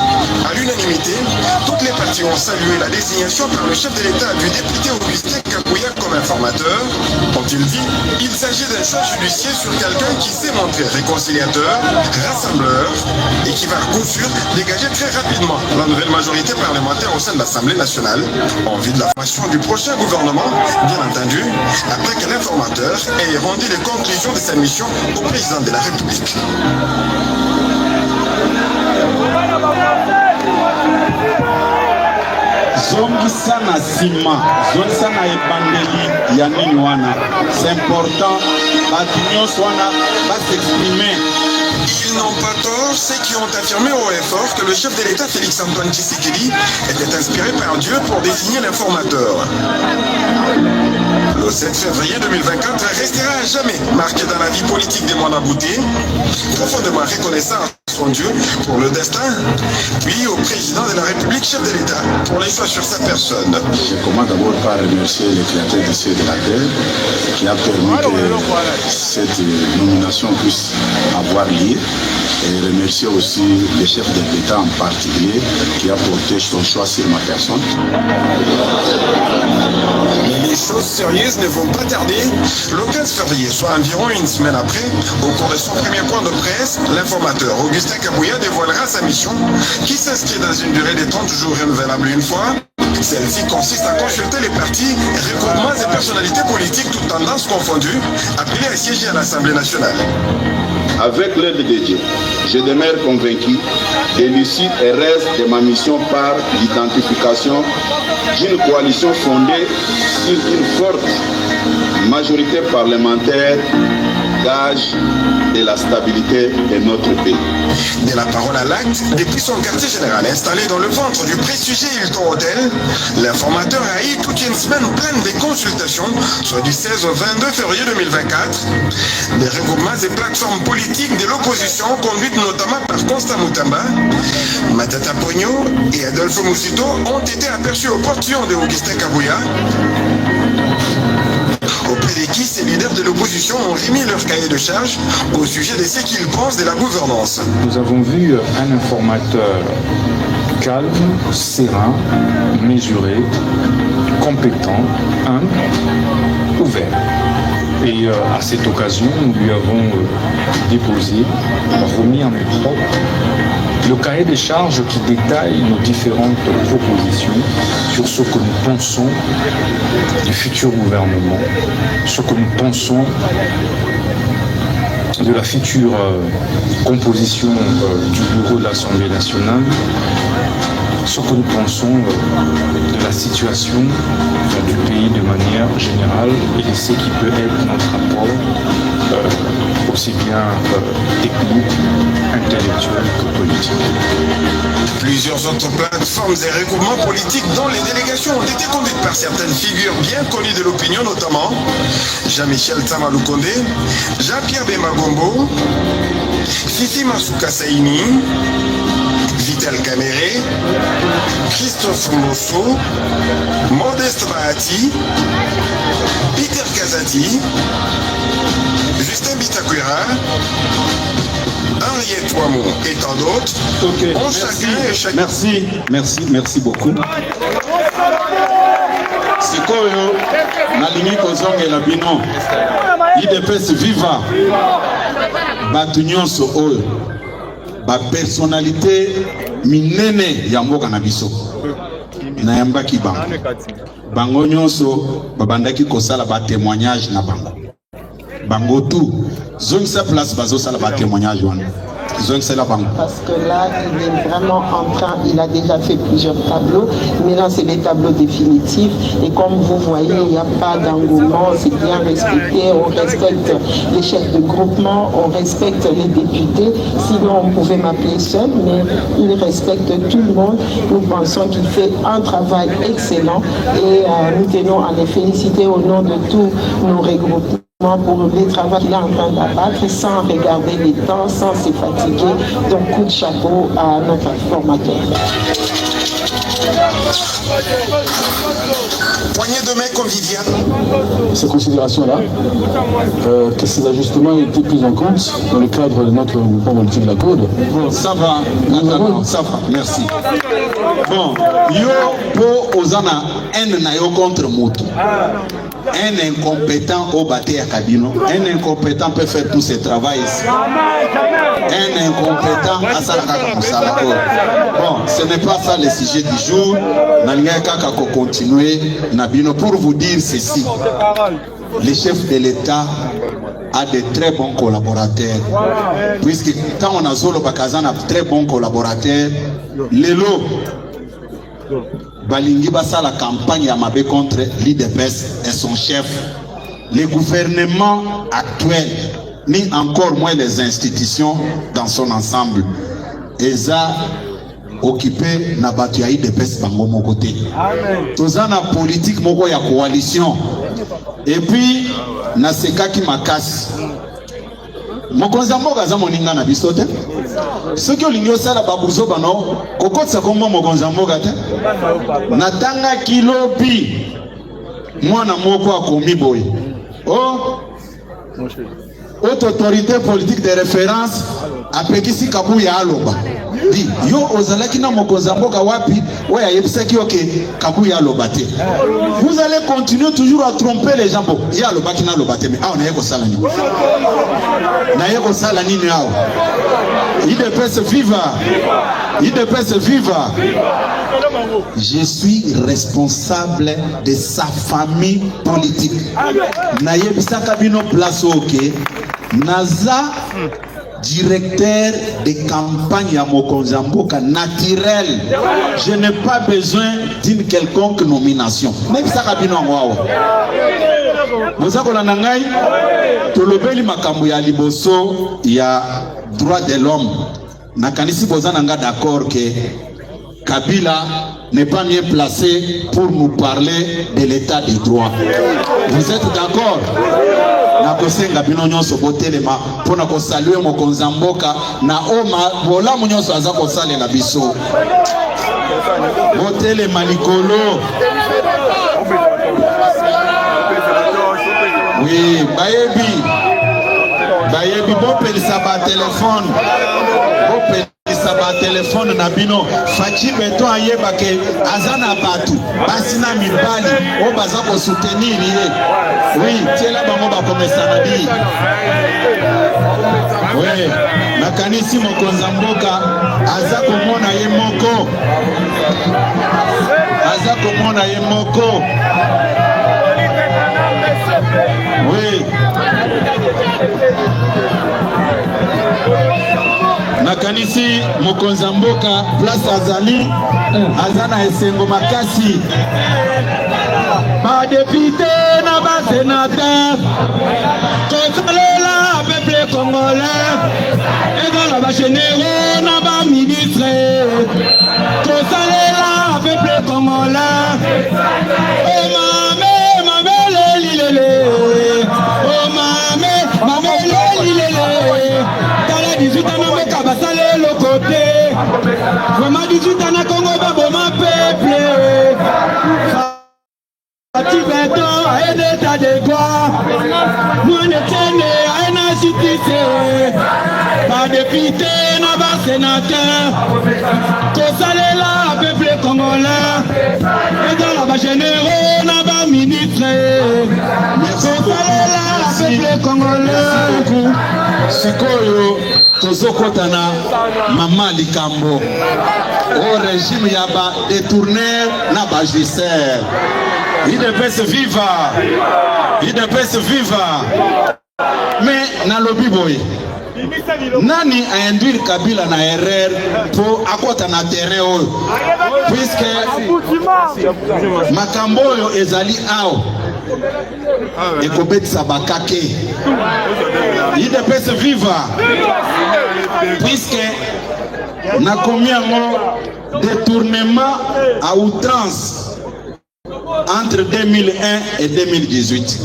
À l'unanimité, toutes les parties ont salué la désignation par le chef de l'État du député Augustin Kabuya comme informateur. Ont-ils dit, il s'agit d'un choix judiciaire sur quelqu'un qui s'est montré réconciliateur, rassembleur et qui va à coup sûr dégager très rapidement la nouvelle majorité parlementaire au sein de l'Assemblée nationale en vue de la formation du prochain gouvernement, bien entendu, après que l'informateur ait rendu les conclusions de sa mission au président de la République. Zongisa na nsima, zongisa na ebandeli ya nini wana, c'est important bato nyonso wana bas'exprime. Ils n'ont pas tort, ceux qui ont affirmé haut et fort que le chef de l'État Félix Antoine Tshisekedi était inspiré par Dieu pour désigner l'informateur. Le 7 février 2024 restera à jamais marqué dans la vie politique des Mwanabuté, profondément reconnaissant à son Dieu pour le destin, puis au président de la République, chef de l'État, pour les choix sur sa personne. Je commence d'abord par remercier le créateur du ciel et de la terre qui a permis que cette nomination puisse avoir lieu, et remercier aussi le chef de l'État en particulier qui a porté son choix sur ma personne. Mais les choses sérieuses ne vont pas tarder. Le 15 février, soit environ une semaine après, au cours de son premier point de presse, l'informateur Augustin Kabuya dévoilera sa mission qui s'inscrit dans une durée de 30 jours renouvelable une fois. Celle-ci consiste à consulter les partis, regroupements et personnalités politiques toutes tendances confondues, appelées à siéger à l'Assemblée nationale. Avec l'aide de Dieu, je demeure convaincu de l'issue heureuse de ma mission par l'identification d'une coalition fondée sur une forte majorité parlementaire, gage de la stabilité de notre pays. De la parole à l'acte, depuis son quartier général installé dans le ventre du prestigieux Hilton Hotel, l'informateur a eu toute une semaine pleine de consultations, soit du 16 au 22 février 2024, des regroupements et plateformes politiques de l'opposition conduites notamment par Constant Mutamba, Matata Ponyo et Adolphe Muzito ont été aperçus au portillon de Augustin Kabuya, auprès de qui ces leaders de l'opposition ont remis leur cahier de charge au sujet de ce qu'ils pensent de la gouvernance. Nous avons vu un informateur calme, serein, mesuré, compétent, humble, ouvert. Et à cette occasion, nous lui avons déposé, remis en main propre, le cahier des charges qui détaille nos différentes propositions sur ce que nous pensons du futur gouvernement, ce que nous pensons de la future composition du bureau de l'Assemblée nationale, ce que nous pensons de la situation du pays de manière générale et ce qui peut être notre rapport aussi bien technique, intellectuel que politique. Plusieurs autres plateformes et regroupements politiques dont les délégations ont été conduites par certaines figures bien connues de l'opinion, notamment Jean-Michel Sama Lukonde, Jean-Pierre Bemba Gombo, Fifi Masuka Saini, Vital Kamerhe, Christophe Mbosso, Modeste Bahati, Peter Kazadi, Justin Bitakwira, Henriette Wamou et tant d'autres, ont chacun et chacun. Merci, merci, merci beaucoup. Sikoyo nalingi kozongela bino UDPS viva, bato nyonso oyo bapersonnalité minene ya mboka na biso. Nayambaki bango. Bango nyonso babandaki kosala ba témoignage na bango. Bango tout. Zongisa place bazosala ba témoignage wana. Zongisela bango. Parce que là, il est vraiment en train, il a déjà fait plusieurs tableaux. Maintenant, c'est les tableaux définitifs. Et comme vous voyez, il n'y a pas d'engouement, c'est bien respecté. On respecte les chefs de groupement, on respecte les députés. Sinon, on pouvait m'appeler seul, mais il respecte tout le monde. Nous pensons qu'il fait un travail excellent et nous tenons à les féliciter au nom de tous nos regroupements pour le travail qu'il est en train d'abattre sans regarder les temps, sans se fatiguer. Donc, coup de chapeau à notre formateur. Poignée de main conviviale. Ces considérations-là, que ces ajustements aient été pris en compte dans le cadre de notre mouvement politique de la CODE. Bon, ça va, non, ça va, merci. Bon, yo po oza na haine na yo contre moto. Un incompétent au bateyaka bino. Un incompétent peut faire tout ce travail ici. Un incompétent asala kaka mosala oyo. Bon, ce n'est pas ça le sujet du jour. Nalingaki kaka kocontinuer na bino pour vous dire ceci. Le chef de l'État a de très bons collaborateurs. Puisque quand on a azolobaka aza na très bons collaborateurs, lelo balingi basala campagne ya mabe contre l'UDPS et son chef. Le gouvernement actuel, ni encore moins les institutions dans son ensemble, eza occupé na bato ya UDPS bango moko te. Toza na politique moko ya coalition. Et puis nasekaki makasi. Mokonzi ya mboka aza moninga na biso te. Soki olingi osala babuzoba no, kokotisa kombo mokonzi ya mboka te. Natangaki lobi mwana moko akomi boye: "Oh, haute autorité politique de référence apekisi Kabuya aloba." Di yo ozalaki na mokonzi ya mboka wapi oyo ayebisaki yo ke Kabuya aloba te? Vous allez continuer toujours à tromper les gens. Bon, ye alobaki naloba te, mais awa naye kosala nini? Naye kosala nini awa? UDPS viva! UDPS viva! Je suis responsable de sa famille politique. Nayebisaka bino place oyo ke naza directeur de campagne ya mokonzi ya mboka naturel. Je n'ai pas besoin d'une quelconque nomination. Nayebisaka bino yango awa. Boza kolanda ngai? Tolobeli makambo ya liboso ya droit de l'homme. Nakanisi boza na nga d'accord ke Kabila n'est pas mieux placé pour nous parler de l'état de droit. Vous êtes d'accord? Nakosenga bino nyonso botelema mpona kosaluer mokonzi ya mboka na oyo bolamu nyonso aza kosalela biso. Botelema likolo. Oui, bayebi, bayebi. Bopelisa batelefone, bopelisa batelefone na bino. Fatshi Béton ayebake aza na bato, basi na mibali oyo baza kosoutenir ye. Oui, tiela bango, bakomesana bi. Oui, nakanisi mokonzi ya mboka aza komona ye moko, aza komona ye moko. Oui, nakanisi mokonzi ya mboka place azali aza na esengo makasi. Badéputés na basénateurs, kosalela peuple congolais, ezala bagénéraux na baministres, kosalela peuple congolais. Omame mamelelilele, omame mamelelilele. Tala, 18 ans na mboka basala eloko te. Vraiment, 18 ans na Kongo baboma peuple. Fatshi Béton aye na état de droit, mwana Etienne aye na justice. Badéputés na basénateurs, kosalela peuple congolais, ezala bagénéraux na baministres, kosalela peuple congolais. Sikoyo tozokɔta na mama likambo. Oyo régime ya ba détourneur na ba jouisseur. UDPS viva! UDPS viva! Mais nalobi boye, nani a induire Kabila na erreur po akota na terrain oyo, puisque makambo oyo ezali awa ekobetisa bakake. UDPS viva! Puisque nakomi yango détournement à outrance entre 2001 et 2018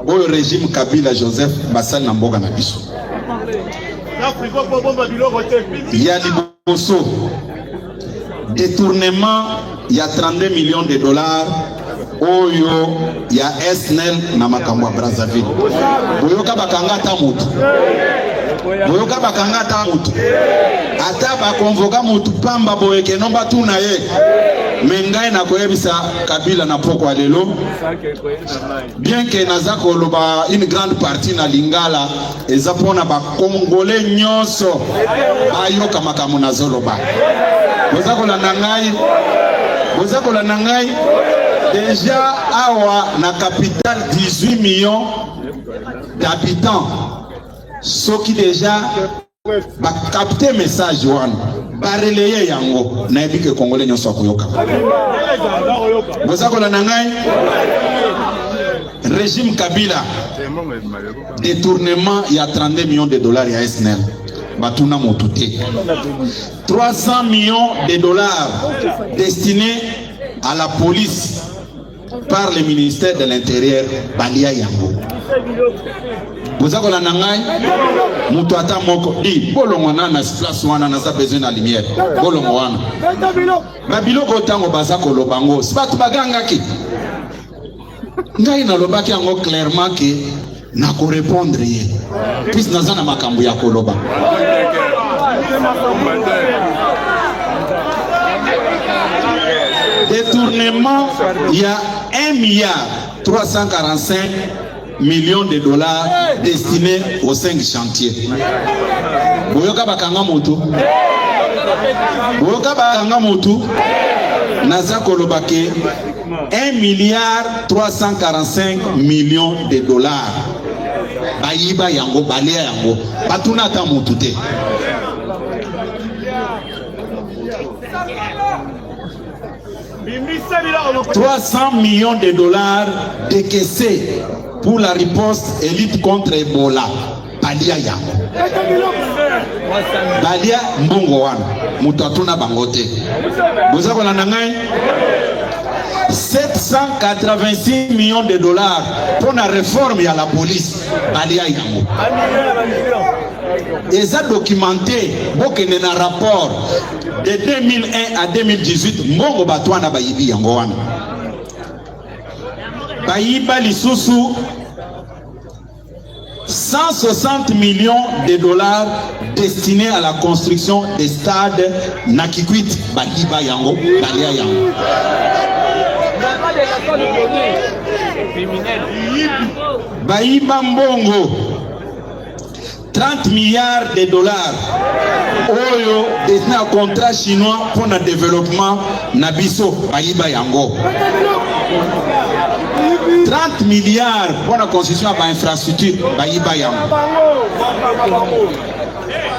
oyo régime Kabila Joseph basali na mboka na biso. Ya liboso, détournement ya 32 millions de dollars oyo ya SNEL na makambo ya Brazzaville. Boyoka bakanga ata motu, boyoka bakanga ata motu, ata bakonvoka motu pamba boye keno batuna ye. Me ngai nakoyebisa Kabila na pokwa lelo, bien que naza koloba une grande partie na lingala, eza mpona bakongole nyonso bayoka makambo nazoloba. Boza kolanda ngai? Boza kolanda ngai? Deja awa na capitale 18 millions d'habitants, soki deja bakapte message wana bareleye yango, nayebi ke kongole nyonso akoyoka. Boza kolanda ngai? Régime Kabila, détournement ya 32 millions de dollars ya SNEL, batuna motu te. 300 millions de dollars destinés à la police par le ministère de l'Intérieur, balia yango. Boza kolanda ngai? Moto ata moko di bolongo na na place wana, naza besoin na lumière. Bolongo wana babiloko ntango baza koloba ngo, si bato bagangaki ngai, nalobaki yango clairement ke nakorepondre ye, puisque naza na makambo ya koloba. Détournement ya 1 milliard 345 millions de dollars destinés aux 5 chantiers. Boyoka bakanga motu, boyoka bakanga motu. Naza koloba ke 1 milliard 345 millions de dollars bayiba yango, balia yango, batuna ata motu te. 300 millions de dollars décaissés pour la riposte et lutte contre Ebola, balia yango, balia mbongo wana, moto atuna bango te. Boza kolanda ngai? 786 millions de dollars pour la réforme ya la police, balia yango, eza documenté, bokende na rapport de 2001 à 2018. Mbongo bato wana bayibi yango wana, bayiba lisusu 160 millions de dollars destinés à la construction des stades na Kikwit, bayiba yango, balia yango. Bayiba mbongo 30 milliards de dollars oyo destiné à contrat chinois pour le développement na biso, bayiba yango. 30 milliards pour la construction ya bainfrastructure, bayiba yango.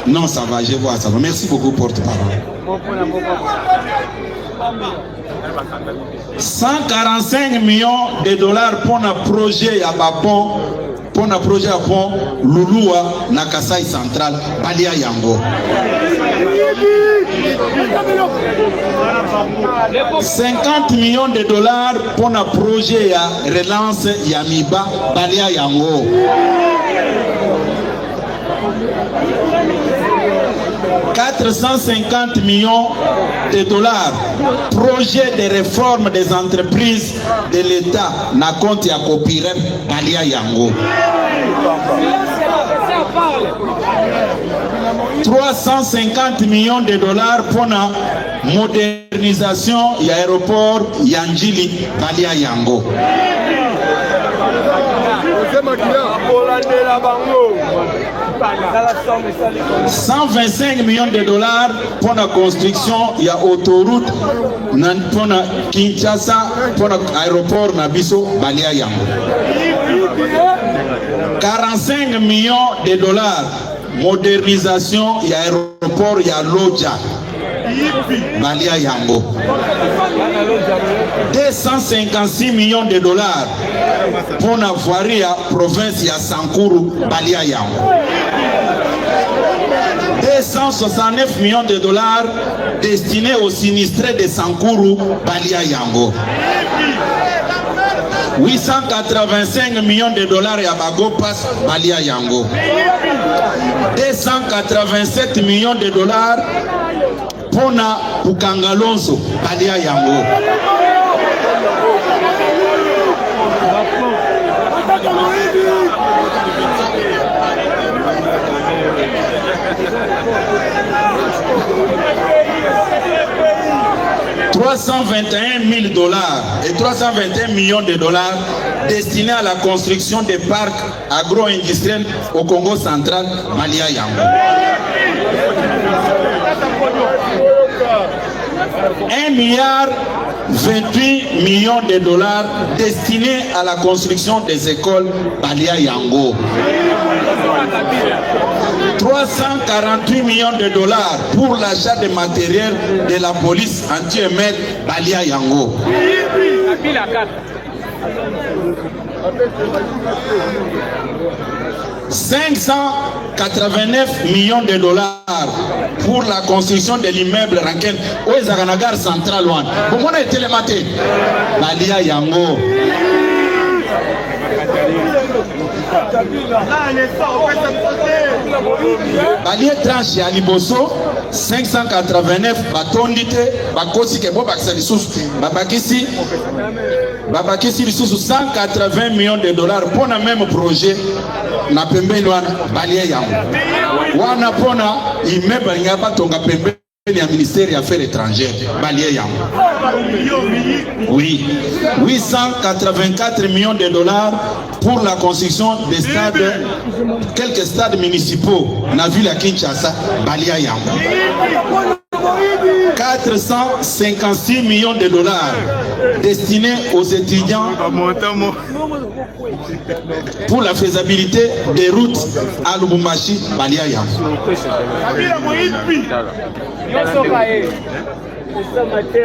Non, ça va, je vois, ça va. Merci beaucoup, porte-parole. 145 millions de dollars pour un projet ya bapont, pour un projet ya pont Lulua na Kasai Central, balia yango. 50 millions de dollars pour un projet ya relance ya Miba, balia yango. 450 millions de dollars projet de réforme des entreprises de l'État na compte ya Copirep, balia yango. 350 millions de dollars pour la modernisation ya aéroport ya Njili, balia yango. 125 millions de dollars mpo na construction ya autoroute na mpo na Kinshasa, mpo na aéroport na biso, balia yango. 45 millions de dollars modernisation ya aéroport ya Lodja, balia yango. 256 millions de dollars mpo na voirie ya province ya Sankuru, balia yango. 269 millions de dollars destinés aux sinistrés de Sankuru, balia yango. 885 millions de dollars ya bagopas, balia yango. 287 millions de dollars mpona Bukangalonzo, balia yango. 321 000 dollars et 321 millions de dollars destinés à la construction des parcs agro-industriels au Congo central, balia yango. 1 milliard 28 millions de dollars destinés à la construction des écoles, balia yango. 348 millions de dollars pour l'achat de matériel de la police anti-émeute, balia yango. 589 millions de dollars pour la construction de l'immeuble Rankin oyo ezalaka na gare centrale wana, bomona etelema te, balia yango. Balie tranche ya liboso 589, batondi te, bakosi ke bobakisa lisusu, babakisi lisusu 180 millions de dollars mpona même projet na pembeni wana, balie yango wana. Mpona immeuble alingaka batonga pembeni ya ministère ya Affaires étrangères, balie yango. Oui, 884 millions de dollars pour la construction des stades, quelques stades municipaux na ville ya Kinshasa, balia yango. 456 millions de dollars destinés aux étudiants pour la faisabilité des routes à Lubumbashi, balia yango.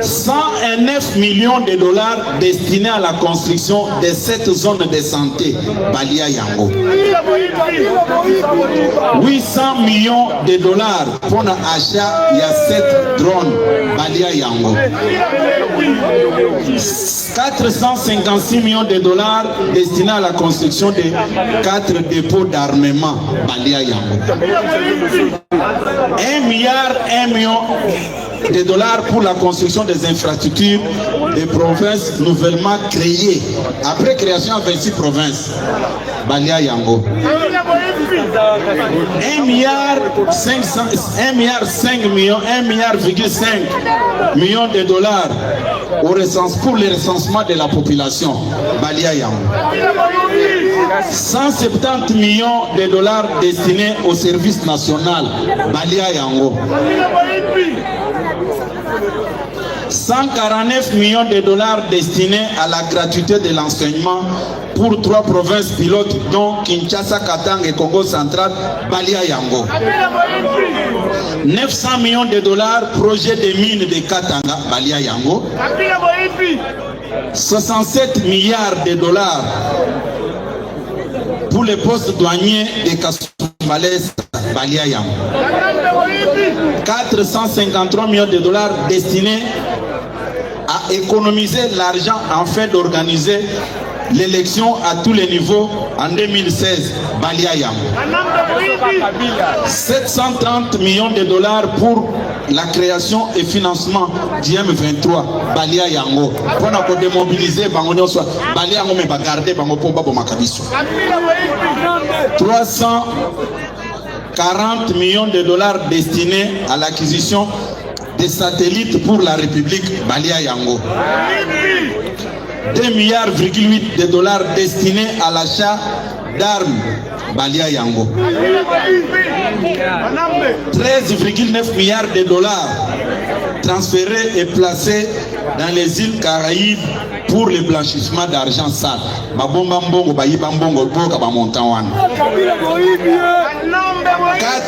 109 millions de dollars destinés à la construction de sept zones de santé, balia yango. 800 millions de dollars pour l'achat ya 7 drones, balia yango. 456 millions de dollars destinés à la construction de 4 dépôts d'armement, balia yango. 1 milliard 1 million de dollars pour la construction des infrastructures des provinces nouvellement créées après création à 26 provinces, balia yango. 1 milliard 500, 1 milliard 5 millions, 1 milliard 5 millions de dollars pour le recensement de la population, balia yango. 170 millions de dollars destinés au service national, balia yango. 149 millions de dollars destinés à la gratuité de l'enseignement pour trois provinces pilotes, dont Kinshasa, Katanga et Congo central, balia yango. 900 millions de dollars projet de mines de Katanga, balia yango. 67 milliards de dollars pour les postes douaniers de Kasumbalesa, balia yango. 453 millions de dollars destinés à économiser l'argent afin d'organiser l'élection à tous les niveaux en 2016, balia yango. 730 millions de dollars pour la création et financement du M23, balia yango. Pour démobiliser bango nyonso, balia yango, mais bagarder bango po babomaka biso. 340 millions de dollars destinés à l'acquisition des satellites pour la République, balia yango. 2 milliards 8 de dollars destinés à l'achat d'armes balia yango. 13,9 milliards de dollars transférés et placés dans les îles Caraïbes pour le blanchissement d'argent sale. Babomba mbongo, bayiba mbongo, boyoka ba montant wana.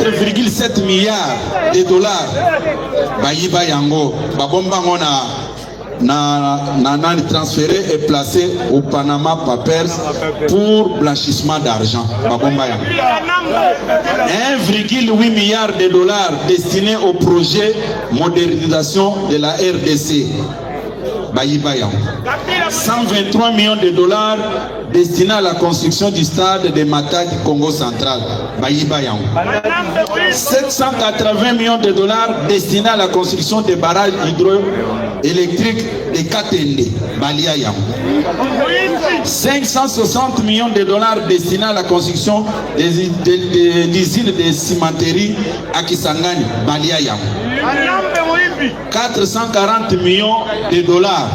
4,7 milliards de dollars bayiba yango, babomba yango na na na nani transféré et placé au Panama Papers pour blanchissement d'argent. Babomba yango. 1,8 milliard de dollars destinés au projet modernisation de la RDC. Bayiba yango. 123 millions de dollars destinés à la construction du stade de Matadi Congo central. Bayiba yango. 780 millions de dollars destinés à la construction des barrages hydroélectriques de Katende. Balia yango. 560 millions de dollars destinés à la construction de l'usine de cimenterie à Kisangani. Balia yango. 440 millions de dollars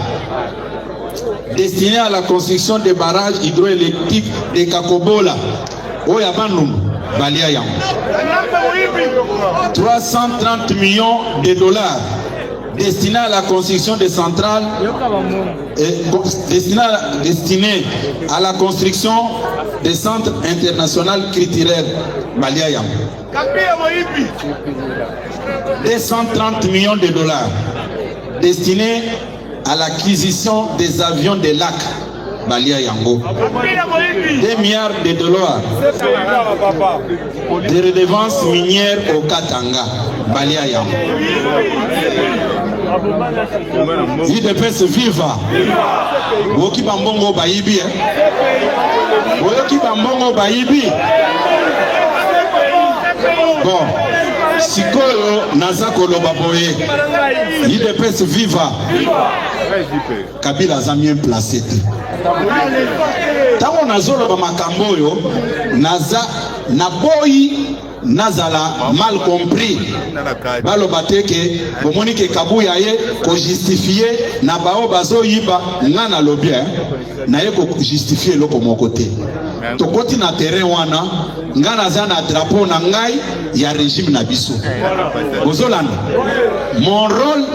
destinés à la construction des barrages hydroélectriques de Kakobola, oyo ya Bandundu, balia yango. 330 millions de dollars destinés à la construction des centrales et destinés à la construction des centres internationaux culturels, balia yango. 230 millions de dollars destinés à l'acquisition des avions de lac, balia yango. 2 milliards de dollars de redevances minières au Katanga, balia yango. UDPS viva! Boyoki bambongo bayibi, eh? Boyoki bambongo bayibi. Bon, sikoyo naza koloba boye, UDPS viva! Kabila aza mieux placé te. Ntango nazoloba makambo oyo, naza naboyi nazala mal compris, baloba te ke bomoni ke Kabuya ye kojustifie na bao bazoyiba. Nga nalobi, eh, naye kojustifie eloko moko te. Tokoti na terrain wana, nga naza na drapeau na ngai ya régime na biso. Bozolanda, mon rôle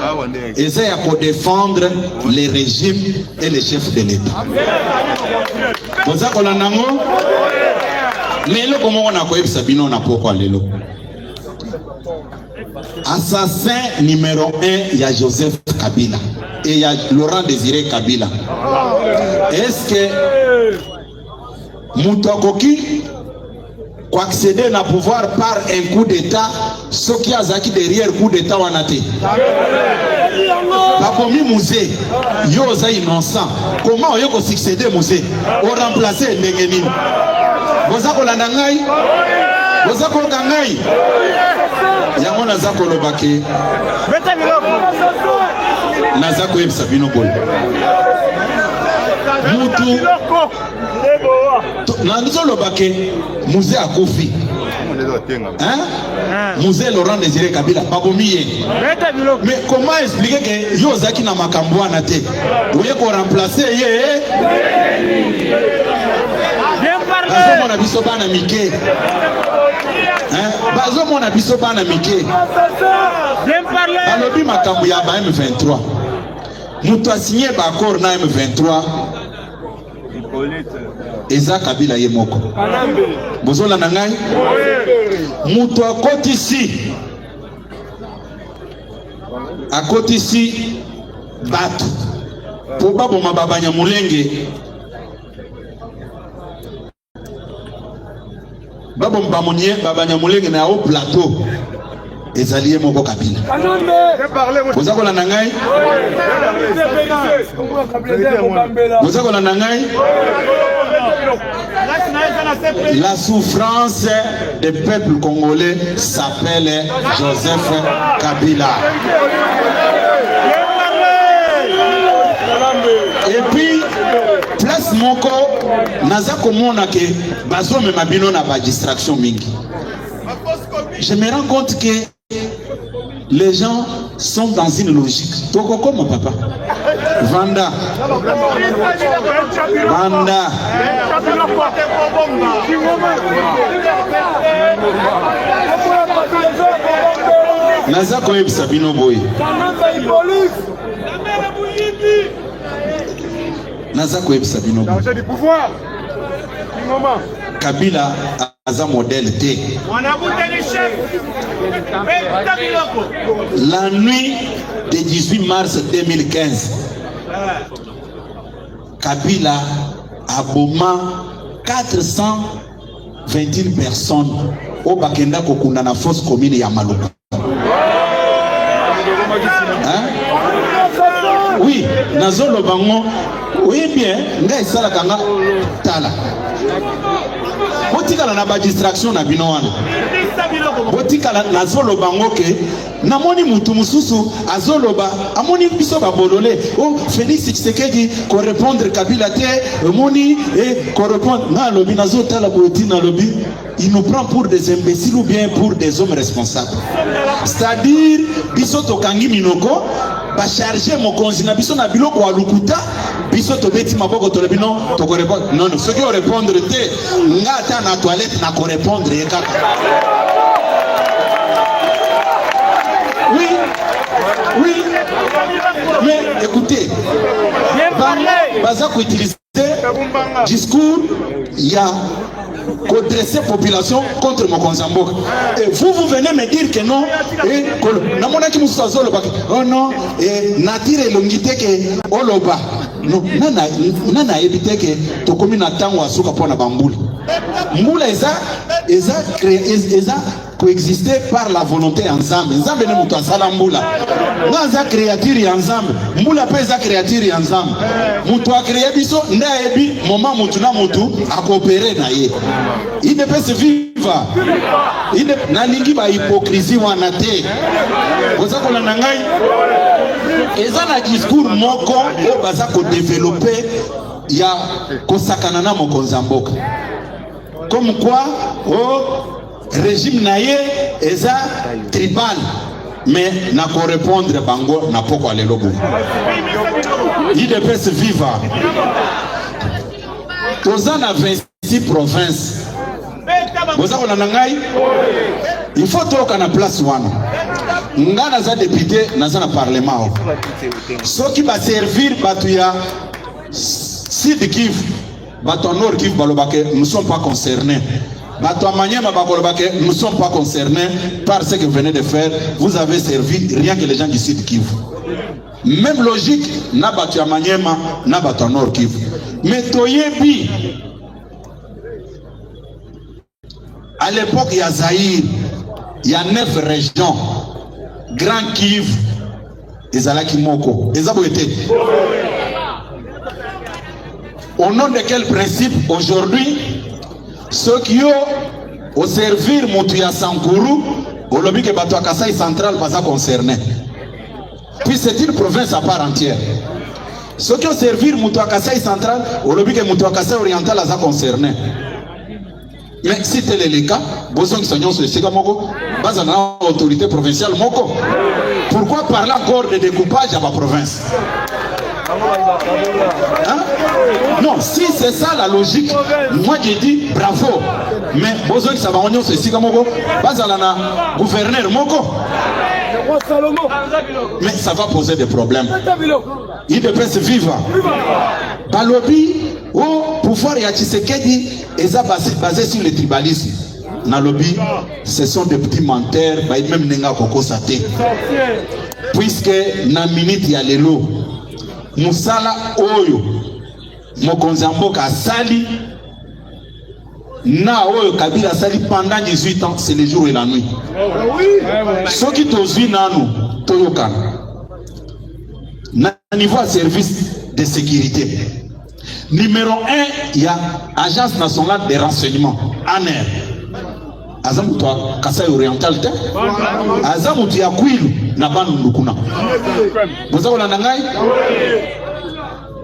eza ya kodéfendre le régime et le chef de l'État. Boza kolanda yango? Me eloko moko nakoyebisa bino na pokwa lelo, assassin numéro 1 ya Joseph Kabila et ya Laurent Désiré Kabila, est-ce que moto akoki koaccéder na pouvoir par un coup d'état soki azalaki derrière coup d'état wana te? Babomi Mzee, yo oza innocent, comment oye kosuccéder Mzee, oremplace ndenge nini? Boza kolanda ngai? Boza koyoka ngai? Yango naza koloba ke naza koyebisa bino boye, mutu nazoloba ke Mzee akufi, hein? Mzee Laurent Désiré Kabila, babomi ye, mais comment expliquer ke yo ozalaki na makambo wana te, oye koremplace ye? Bazomona biso bana mike, hein? Bazomona biso bana mike. Balobi makambo ya ba M23, moto asinye baaccord na M23 eza Kabila ye moko. Bozolanda ngai? Moto akotisi bato mpo baboma babanyamulenge, baboma babanyamulenge na haut plateau, ezali ye moko Kabila. Boza kolanda ngai? Boza kolanda ngai? La souffrance des peuples congolais s'appelle Joseph Kabila. Et puis place moko naza komona ke bazomema bino na badistraction mingi. Je me rends compte que Les gens sont dans une logique. Tokokoma papa. Vanda. Vanda. Naza koyebisa bino boye. Naza koyebisa bino boye. Kabila aza modèle te. La nuit de 18 mars 2015, Kabila aboma 421 personnes oyo bakenda kokunda na fosse commune ya Maluku. Hein? Oui, nazoloba ngo oyebi bien ngai esalaka nga tala botikala na badistraction na bino wana botikala nazoloba ngo ke namoni mutu mosusu azoloba amoni biso babolole o oh, félix tshisekedi korepondre kabila te omoni e korepondre nga alobi nazotala boye ntina alobi Il nous prend pour des imbéciles ou bien pour des hommes responsables. C'est-à-dire, biso tokangi minoko, ba charger mokonzi na biso na biloko ya lokuta, biso tobeti maboko tolobi non, toko répondre. Non, non, soki o répondre te, nga ata na toilette na ko répondre ye kaka. Oui, oui, mais écoutez, bango baza ko utiliser discours ya kodresser population contre mokonzi ya mboka et vous vous venez me dire que non et namonaki mosusu azolobaki oh non et natire elongi te ke oloba non nani ayebi te ke tokomi na ntango ya suka mpo na bambula mbula eza eza eza koexiste par la volonté ya nzambe nzambe nde moto asala mbula nga aza créature ya nzambe mbula mpe eza créature ya nzambe moto acreye biso nde ayebi moma motu na motu akoopere na ye idps viva nalingi bahypocrisie wana te boza kolanda ngai eza na discours moko oyo baza kodevelope ya kosakana na mokonzi ya mboka comme quoi oh, régime na ye eza tribal mais nakorepondre bango na pokwa lelo boye idps viva toza na 26 province boza kolanda ngai il faut toyoka na place wana nga naza depute naza na parlement oyo soki baservir bato ya sud kivu Bato ya Nord Kivu baloba que nous sommes pas concernés. Bato ya Maniema bakoloba que nous sommes pas concernés par ce que vous venez de faire. Vous avez servi rien que les gens du Sud Kivu. Même logique na bato ya Maniema na bato ya Nord Kivu. Mais toyebi À l'époque ya Zaïre, il y a neuf régions. Grand Kivu ezalaki moko. Eza boye te. Au nom de quel principe aujourd'hui ceux qui ont au servir mutu ya Sankuru olobi ke bato ya Kasai Central baza concerné. Puis c'est une province à part entière. Ceux qui ont servir mutu ya Kasai Central olobi ke mutu ya Kasai Oriental aza concerné. Mais si tel est le cas, bozongisa nyonso esika moko, bazala na autorité provinciale moko. Pourquoi parler encore de découpage à ma province? Hein? Non, si c'est ça la logique, moi je dis bravo. Mais bozongisa bango nyonso esika moko, bazala na gouverneur moko. Mais ça va poser des problèmes. Idps viva. Balobi au pouvoir ya Tshisekedi eza basé, basé sur le tribalisme. Nalobi, ce sont des petits menteurs, bayebi même ndenge akokosa te. Puisque na minute ya lelo mosala oyo mokonzi ya mboka asali na oyo Kabila asali pendant 18 ans, c'est le jour et la nuit. Soki tozwi nanu toyokana na niveau ya service de sécurité numéro 1 ya agence nationale de renseignement ANR aza moto ya Kasai oriental te, aza moto ya Kwilu na Bandundu kuna. Boza kolanda ngai?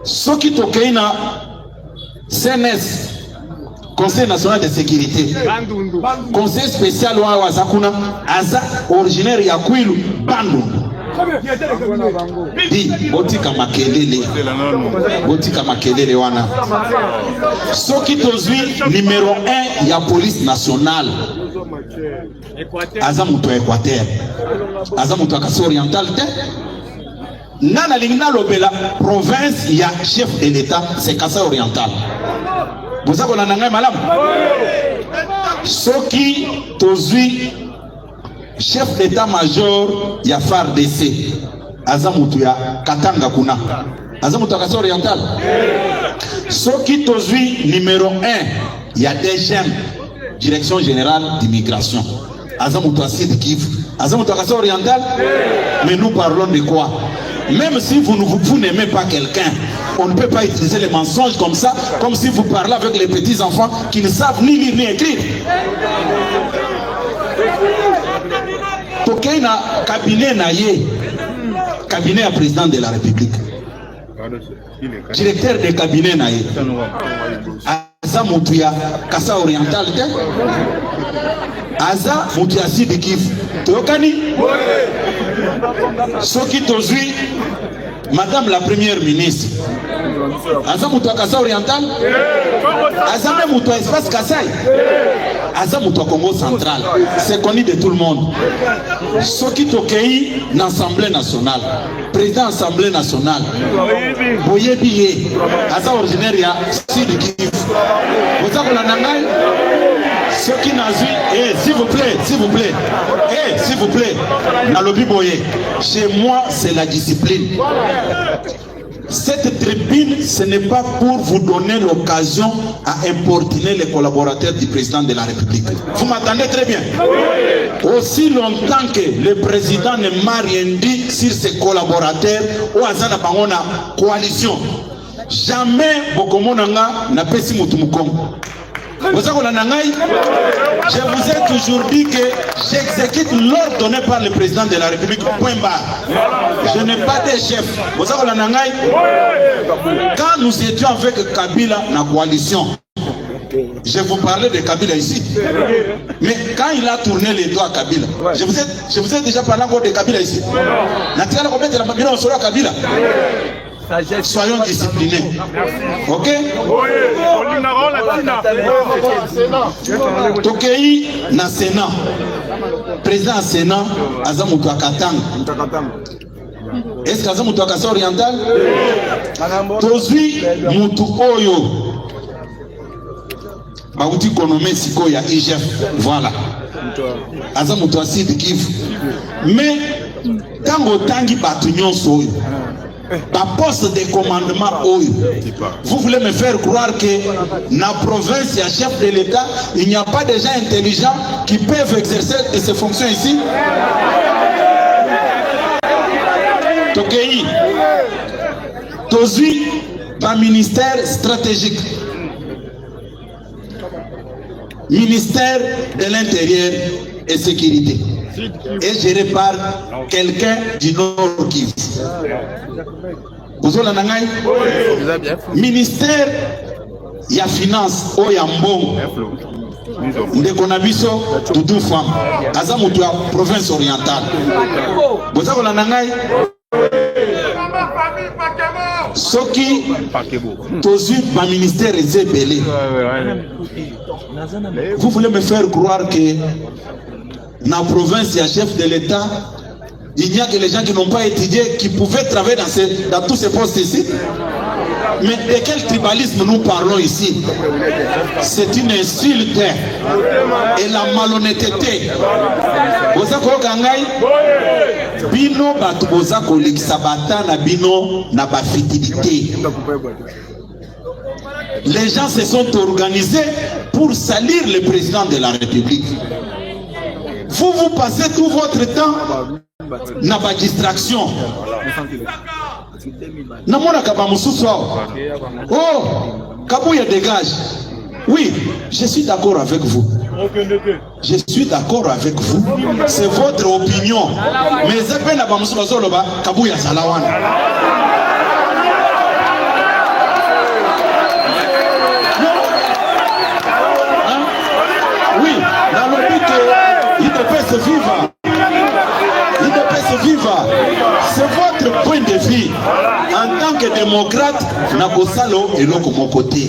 Soki tokei na CNS. Conseil national de sécurité, conseil spécial wana aza kuna, aza originaire ya Kwilu, Bandundu. Di botika makelele, botika makelele wana. Soki tozwi numero 1 ya police nationale, aza moto ya Équateur, aza moto ya Kasai Oriental te. Nga nalingi nalobela province ya chef de l'État, c'est Kasai Oriental. Boza kolanda ngai malamu? Soki tozwi chef d'état-major ya FARDC, aza moto ya Katanga kuna, aza moto ya Kasai Oriental. Soki tozwi numéro 1 ya DGM, Direction Générale d'Immigration, aza moto ya Sud Kivu, aza moto ya Kasai Oriental. Mais nous parlons de quoi? Même si vous, vous n'aimez pas quelqu'un, on ne peut pas utiliser les mensonges comme ça, comme si vous parlez avec les petits enfants qui ne savent ni lire ni écrire. Tokei na cabinet na ye, cabinet ya président de la République, directeur de cabinet na ye aza motu ya Kasai Oriental te, aza motu ya Sud Kivu. Toyokani? Soki tozwi madame la première ministre, aza moto ya Kasai Oriental, aza mpe moto ya espace Kasai, aza moto ya Congo Central, c'est connu de tout le monde. Soki tokei na Assemblée nationale, président Assemblée nationale boyebi ye, aza originaire ya Sud Kivu. Boza kolanda ngai? Soki nazwi, eh, s'il vous plaît, s'il vous plaît, eh, s'il vous plaît, nalobi boye, chez moi c'est la discipline. Cette tribune, ce n'est pas pour vous donner l'occasion à importuner les collaborateurs du président de la République. Vous m'entendez très bien? Aussi longtemps que le président ne m'a rien dit sur ses collaborateurs ou aza na bango na coalition, jamais bokomona nga napesi mutu mukongo. Boza kolanda ngai? Je vous ai toujours dit que j'exécute l'ordre donné par le président de la République, point barre. Je n'ai pas de chef. Boza kolanda ngai? Quand nous étions avec Kabila na coalition, je vous parlais de Kabila ici. Mais quand il a tourné les doigts à Kabila, je vous ai déjà parlé encore de Kabila ici. Natikala kobetela bino masolo ya Kabila. Soyons disciplinés. Ok? Tokei na Sénat. Président ya Sénat aza moto ya Katanga. Est-ce que aza moto ya Kasai Oriental? Tozwi motu oyo bauti konommer sikoyo ya IGF, voilà, aza moto ya Sud Kivu. Mais ntango otangi bato nyonso oyo, baposte de commandement oyo, vous voulez me faire croire que na province ya chef de l'État, il n'y a pas de gens intelligents qui peuvent exercer de ces fonctions ici? Tokei, tozwi baministère stratégique, ministère de l'Intérieur et Sécurité est géré par quelqu'un du Nord Kivu. Bozolanda ngai? Ministère ya Finance, oyo ya mbongo, ndeko na biso Dudu Fam aza moto ya province orientale. Boza kolanda ngai? Soki tozwi baministère eza ebele, vous voulez me faire croire que na province ya chef de l'État, il n'y a que les gens qui n'ont pas étudié qui pouvaient travailler dans tous ces postes ici? Mais de quel tribalisme nous parlons ici? C'est une insulte et la malhonnêteté. Boza koyoka ngai? Bino bato boza kolekisa bata na bino na bafutilité. Les gens se sont organisés pour salir le président de la République. Vous, vous passez tout votre temps na badistraction. Namonaka bamosusu awa: "Oh, Kabuya dégage." Oui, je suis d'accord avec vous, je suis d'accord avec vous, c'est votre opinion. Mais eza mpe na bamosusu bazoloba: "Kabuya azala wana." Non. viva! C'est votre point de vue. En tant que démocrate, nakosala eloko moko te.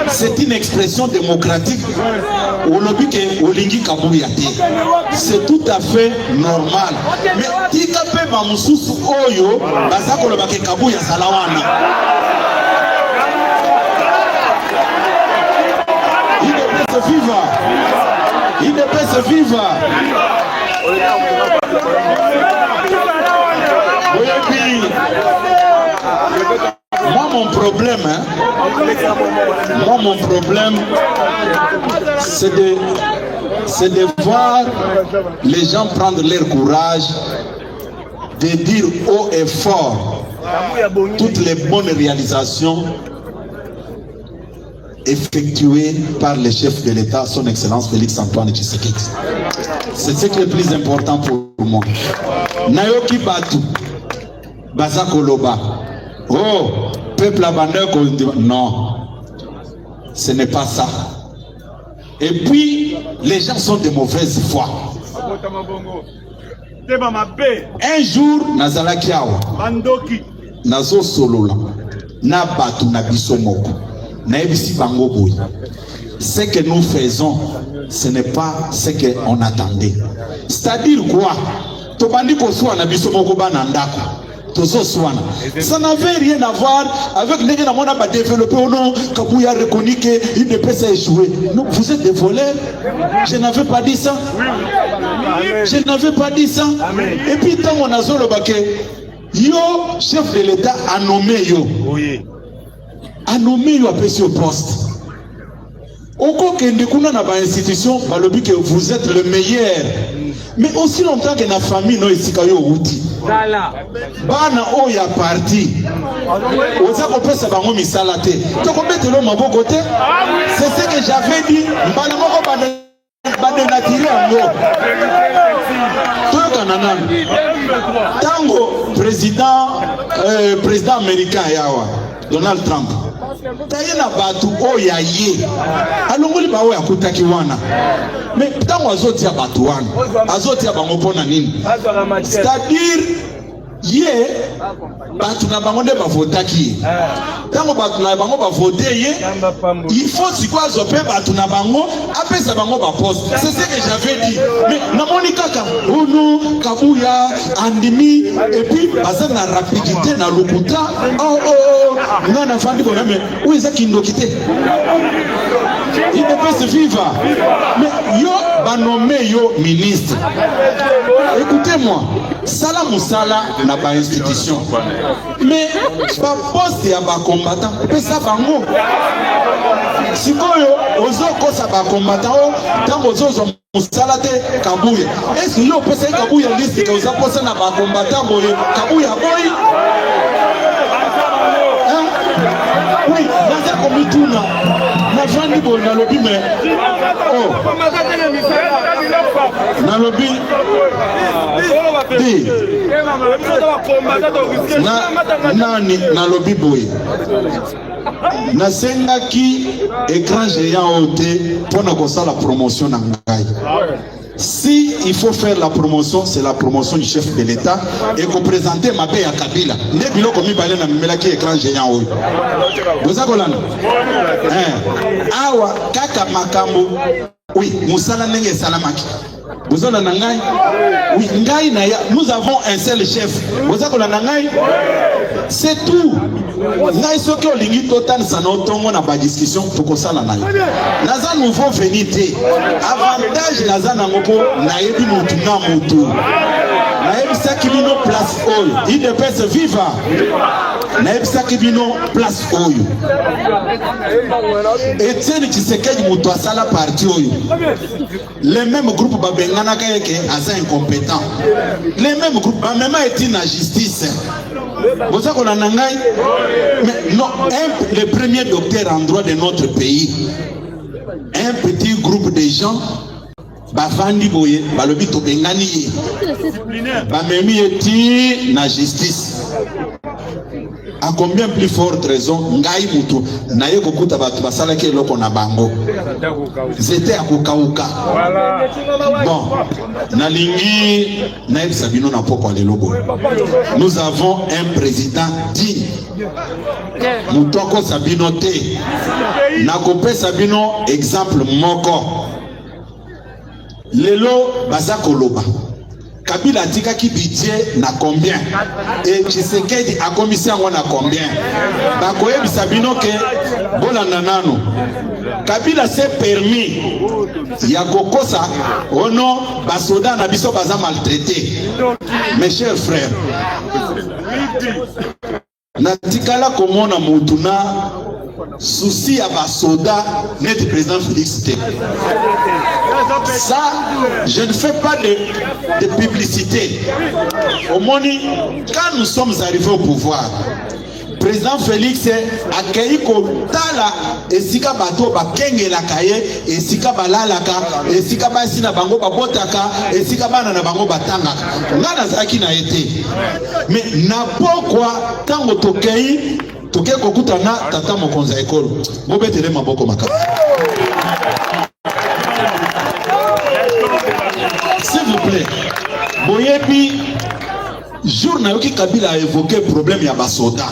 C'est une expression démocratique. Olobi ke olingi Kabuya te. C'est tout à fait normal. Mais tika pe ba mususu oyo baza koloba ke Kabuya azala wana. UDPS viva! UDPS viva! Oyebi, moi mon problème, hein, moi mon problème, c'est de, c'est de voir les gens prendre leur courage de dire haut et fort toutes les bonnes réalisations effectuées par le chef de l'État, son Excellence Félix Antoine Tshisekedi. C'est ce qui est le plus important pour moi. Nayoki batu, baza koloba. Oh, peuple abandonné. Non, ce n'est pas ça. Et puis, les gens sont de mauvaise foi. Un jour, nazalaki awa, nazosolola na bato na biso moko, nayebisi bango boye: ce que nous faisons, ce n'est pas ce qu'on attendait. C'est-à-dire quoi? Tobandi koswana biso moko, bana ndako tozoswana. Ça n'avait rien à voir avec ndenge namona badéveloppe. Oh non, Kabuya reconnu que UDPS a échoué. Non, vous êtes des voleurs. Je n'avais pas dit ça, je n'avais pas dit ça. Et puis ntango nazoloba ke yo chef de l'État anommé yo, anommé yo, apesi yo poste, okokende kuna na bainstitution, balobi ke vous êtes le meilleur. Mais aussi longtemps ke na famille no, esika yo outi, bana oyo ya parti oza kopesa bango misala te, tokobetela maboko te. C'est ce que j'avais dit. Mbala moko badénaturer yango. Toyokana nanu. Ntango président américain yawa Donald Trump taye na bato oyo ya ye, alongoli baoyo akutaki wana. Mais ntango azotia bato wana, azotia bango mpo na nini? C'est-à-dire ye bato na bango nde bavotaki ye. Ntango bato na bango bavote ye, il faut sikoyo azwa mpe bato na bango, apesa bango baposte. C'est ce que j'avais dit. Mais namoni kaka ono Kabuya andimi, et puis baza na rapidité na lokuta. Oh, oh, oh. Ngai nafandi bona, mais oyo eza kindoki te? UDPS viva! Mais yo banommer yo ministre, écoutez-moi, sala mosala na bainstitution, mais baposte ya bacombattant, pesa bango. Sikoyo ozokosa bacombattant oyo ntango ozozwa mosala te. Kabuya, est-ce yo opesaki Kabuya liste ke oza mposa na bacombattant boye? Kabuya boyi. Oui, naza komituna, nafandi boye, nalobi mais oh, nalobi te na, nani, nalobi boye: nasengaki écran géant oyo te mpo na kosala promotion na ngai. Si il faut faire la promotion, c'est la promotion du chef de l'État et koprésente mabe ya Kabila. Nde biloko mibale na memelaki écran géant oyo. Boza kolanda awa kaka makambo, oui, mosala ndenge esalamaki. Bozolanda ngai? Oui, ngai na ya, nous avons un seul chef. Boza kolanda ngai? C'est tout. Ngai soki olingi totanisa na otongo na badiscussion, tokosala na yo. Naza nouveau venu te. Avantage naza nango mpo nayebi motu na motu. Nayebisaki bino place oyo. UDPS viva! Nayebisaki bino place oyo, Etienne Tshisekedi moto asala parti oyo. Le même groupe babenganaka ye ke aza incompétent, le même groupe bamema eti na justice. Boza kolanda ngai? Mais non, le premier docteur en droit de notre pays, un petit groupe de gens bavandi boye, balobi tobengani ye, bamemi ye ti na justice. À combien plus forte raison ngai mutu naye kokuta bato basalaki eloko na bango nzete ya kokauka. Bon, nalingi nayebisa bino na pokwa lelo boye, nous avons un président digne. Moto akosa bino te. Nakopesa bino exemple moko. Lelo baza koloba Kabila atikaki budget na combien et Tshisekedi akomisi yango na combien? Bakoyebisa bino ke bolanda nanu. Kabila s'est permis ya kokosa oh non, basoda na biso baza maltraité. Mes chers frères, natikala komona mutu na souci ya basoda neti président Félix te. Ça, je ne fais pas de publicité. Omoni, quand nous sommes arrivés au pouvoir, président Félix akei kotala esika bato bakengelaka ye, esika balalaka, esika basi na bango babotaka, esika bana na bango batangaka. Nga nazalaki na ye te, mais na pokwa ntango tokei, tokei kokutana tata mokonzi ya ekolo. Bobetele maboko makasi, s'il vous plaît. Boyebi, jour nayoki Kabila a évoqué problème ya basoda,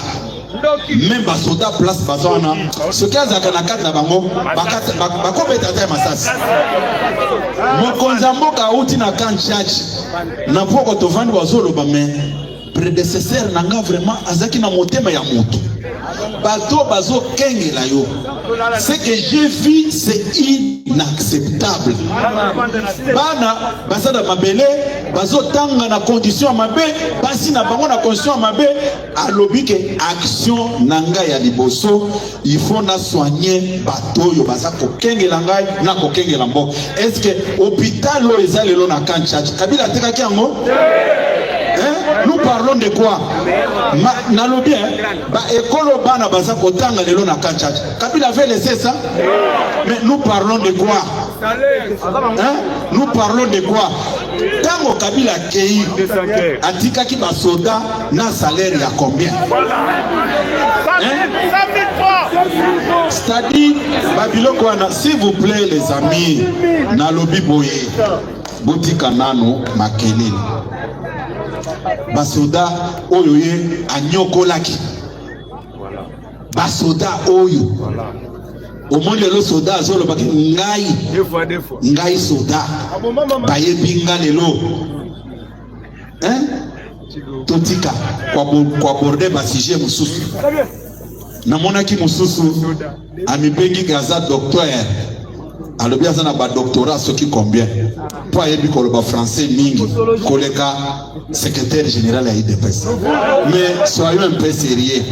même basoda place baza wana, soki azalaka na kati na bango, bakobeta ata ya masasi. Mokonzi ya mboka auti na camp Tshatshi, na poko tovandi, bazoloba, mais prédécesseur na nga vraiment azalaki na motema ya moto, bato bazokengela yo. Ce que j'ai vu, c'est inacceptable. Bana baza na mabele, bazotanga na condition ya mabe, basi na bango na condition ya mabe. Alobi ke action na ngai ya liboso, il faut na soigner bato oyo baza kokengela ngai na kokengela mboka. Est ce que hôpital oyo eza lelo na camp Tshatshi, Kabila atekaki yango? Hein? Nous parlons de quoi? Ma, nalobi, hein? Ba ekolo bana baza kotanga lelo na camp Tshatshi, Kabila avait laissé ça? Mais nous parlons de quoi, hein? Nous parlons de quoi? Ntango Kabila akei, atikaki basoda na salaire ya combien, hein? C'est-à-dire babiloko wana, s'il vous plaît les amis, nalobi boye, botika nano makelele. Basoda oyo ye anyokolaki, basoda oyo omoni lelo, soda azolobaki ngai, ngai soda, bayebi nga lelo, hein? Totika koaborder basujet mosusu. Namonaki mosusu amibengi aza docteur, alobi aza na badoctorat soki combien, mpo ayebi koloba français mingi koleka secrétaire général ya UDPS. Mais soyons un peu sérieux.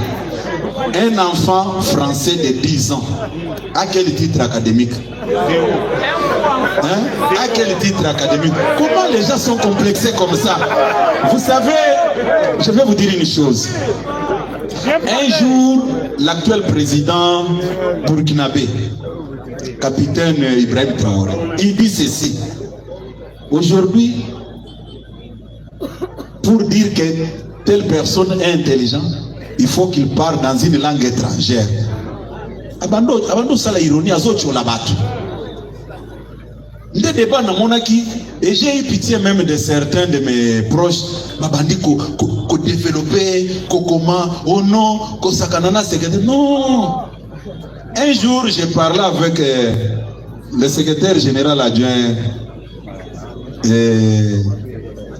Un enfant français de 10 ans a quel titre académique, hein? À quel titre académique? Comment les gens sont complexés comme ça? Vous savez, je vais vous dire une chose. Un jour, l'actuel président burkinabé, capitaine Ibrahim Traoré, il dit ceci: aujourd'hui, pour dire que telle personne est intelligente, il faut qu'il parle dans une langue étrangère. Abando abando sala ironie, azotiola bato nde débat namonaki, et j'ai eu pitié même de certains de mes proches, babandi kodévelopper ko kokoma oh non, kosakana na secrétaire. Non, un jour j'ai parlé avec le secrétaire général adjoint,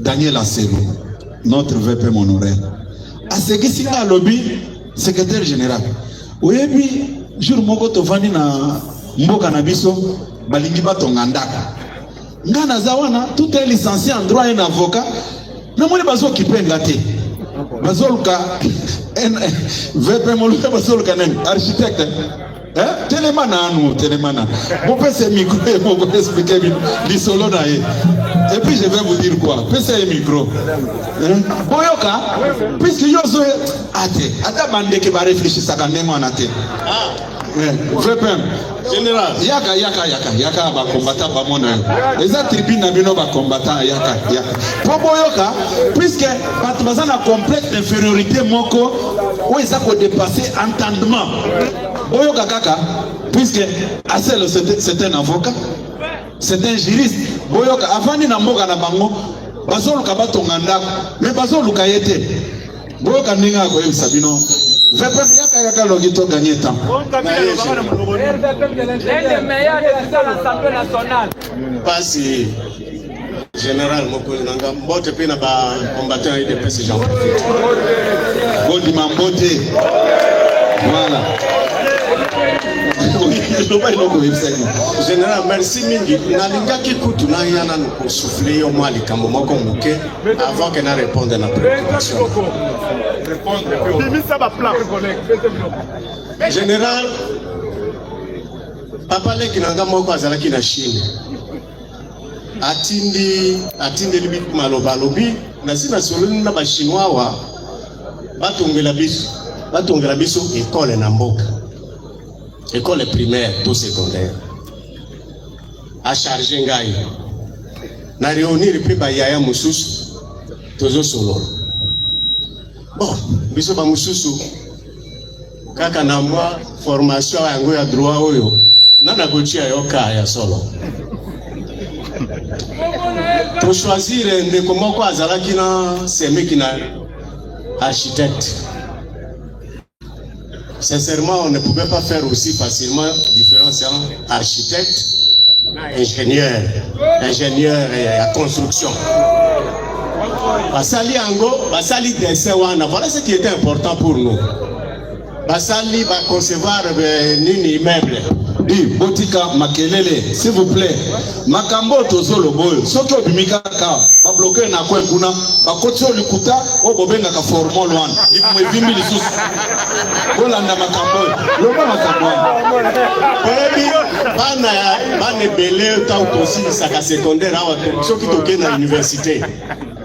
Daniel Aselo, notre VPM honoraire. Asekisi nga, alobi: secrétaire général, oyebi, jour moko tovandi na mboka na biso, balingi batonga ndako. Nga naza wana, tout est licencié en droit, un avocat. Namoni bazokipe nga te, bazoluka VPM, oluka, bazoluka nani, architecte. Eh? Telema nanu, telema nanu, bopesa micro ye moko expliquer bino lisolo na ye. Et puis je vais vous dire quoi, pesa ye micro. Hein? Boyoka, puisque yo ozo ate, ata bandeke ba réfléchissaka ndenge wana te. VPM. Général. Yaka yaka yaka yaka ba combattant ba mona yo. Eza tribune na bino ba combattant yaka yaka. Po boyoka puisque bato baza na complexe d'infériorité moko oyo eza ko dépasser entendement. Boyoka kaka puisque Aselo c'est un avocat, c'est un juriste. Boyoka avandi na mboka na bango bazoluka batonga ndako mais bazoluka ye te. Boyoka ndenge akoyebisa bino VPM yaka yaka logi to gagner temps. Pasi général mokonzi na nga mbote mpe na ba combattant ya UDPS j'en profite. Bondima mbote. Voilà. Loba eloko oyebisaki. Général, merci mingi. Nalingaki kutu naya nanu kosouffle yo mwa likambo moko moke avant que na répondre na préoccupation. Général, papa leki na nga moko azalaki na Chine. Atindi atindeli maloba alobi nasi nasololi na ba chinois awa batongela biso batongela biso ekole na mboka ekole primaire to secondaire acharge ngai na réunir mpe bayaya mosusu tozosolola bon biso bamosusu kaka na mwa formation yango ya droit oyo nana kotia yo ka ya solo tochoisir ndeko moko azalaki na semeki na architecte. Sincèrement, on ne pouvait pas faire aussi facilement différence entre architecte, ingénieur, ingénieur ya construction. Basali yango, basali dessin wana. Voilà ce qui était important pour nous. Basali ba concevoir nini immeuble. Di botika makelele s'il vous plaît. Makambo tozoloba oyo soki obimi kaka babloke na kwe kuna bakoti oyo likuta oyo bobengaka formol wana libumu evimbi lisusu. Bolanda makambo oyo, loba makambo wana. Oyebi bana ya bana ebele ntango tosilisaka secondaire awa soki tokei na université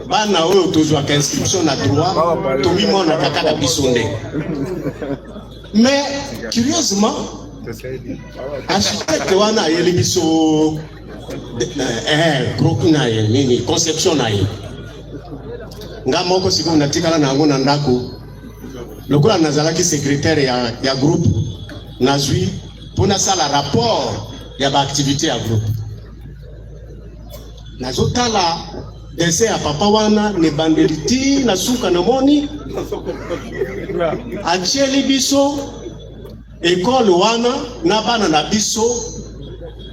bana oyo tozwaka inscription na droit tomimonaka kaka biso nde. Mais curieusement architecte wana ayeli biso croquis na ye nini conception na ye. Nga moko sikoyo natikala na yango na ndako lokola nazalaki secrétaire ya groupe nazwi mpo nasala rapport ya ba activité ya groupe. Nazotala dessin ya papa wana na ebandeli ti na suka namoni atieli biso ekole wana na bana na biso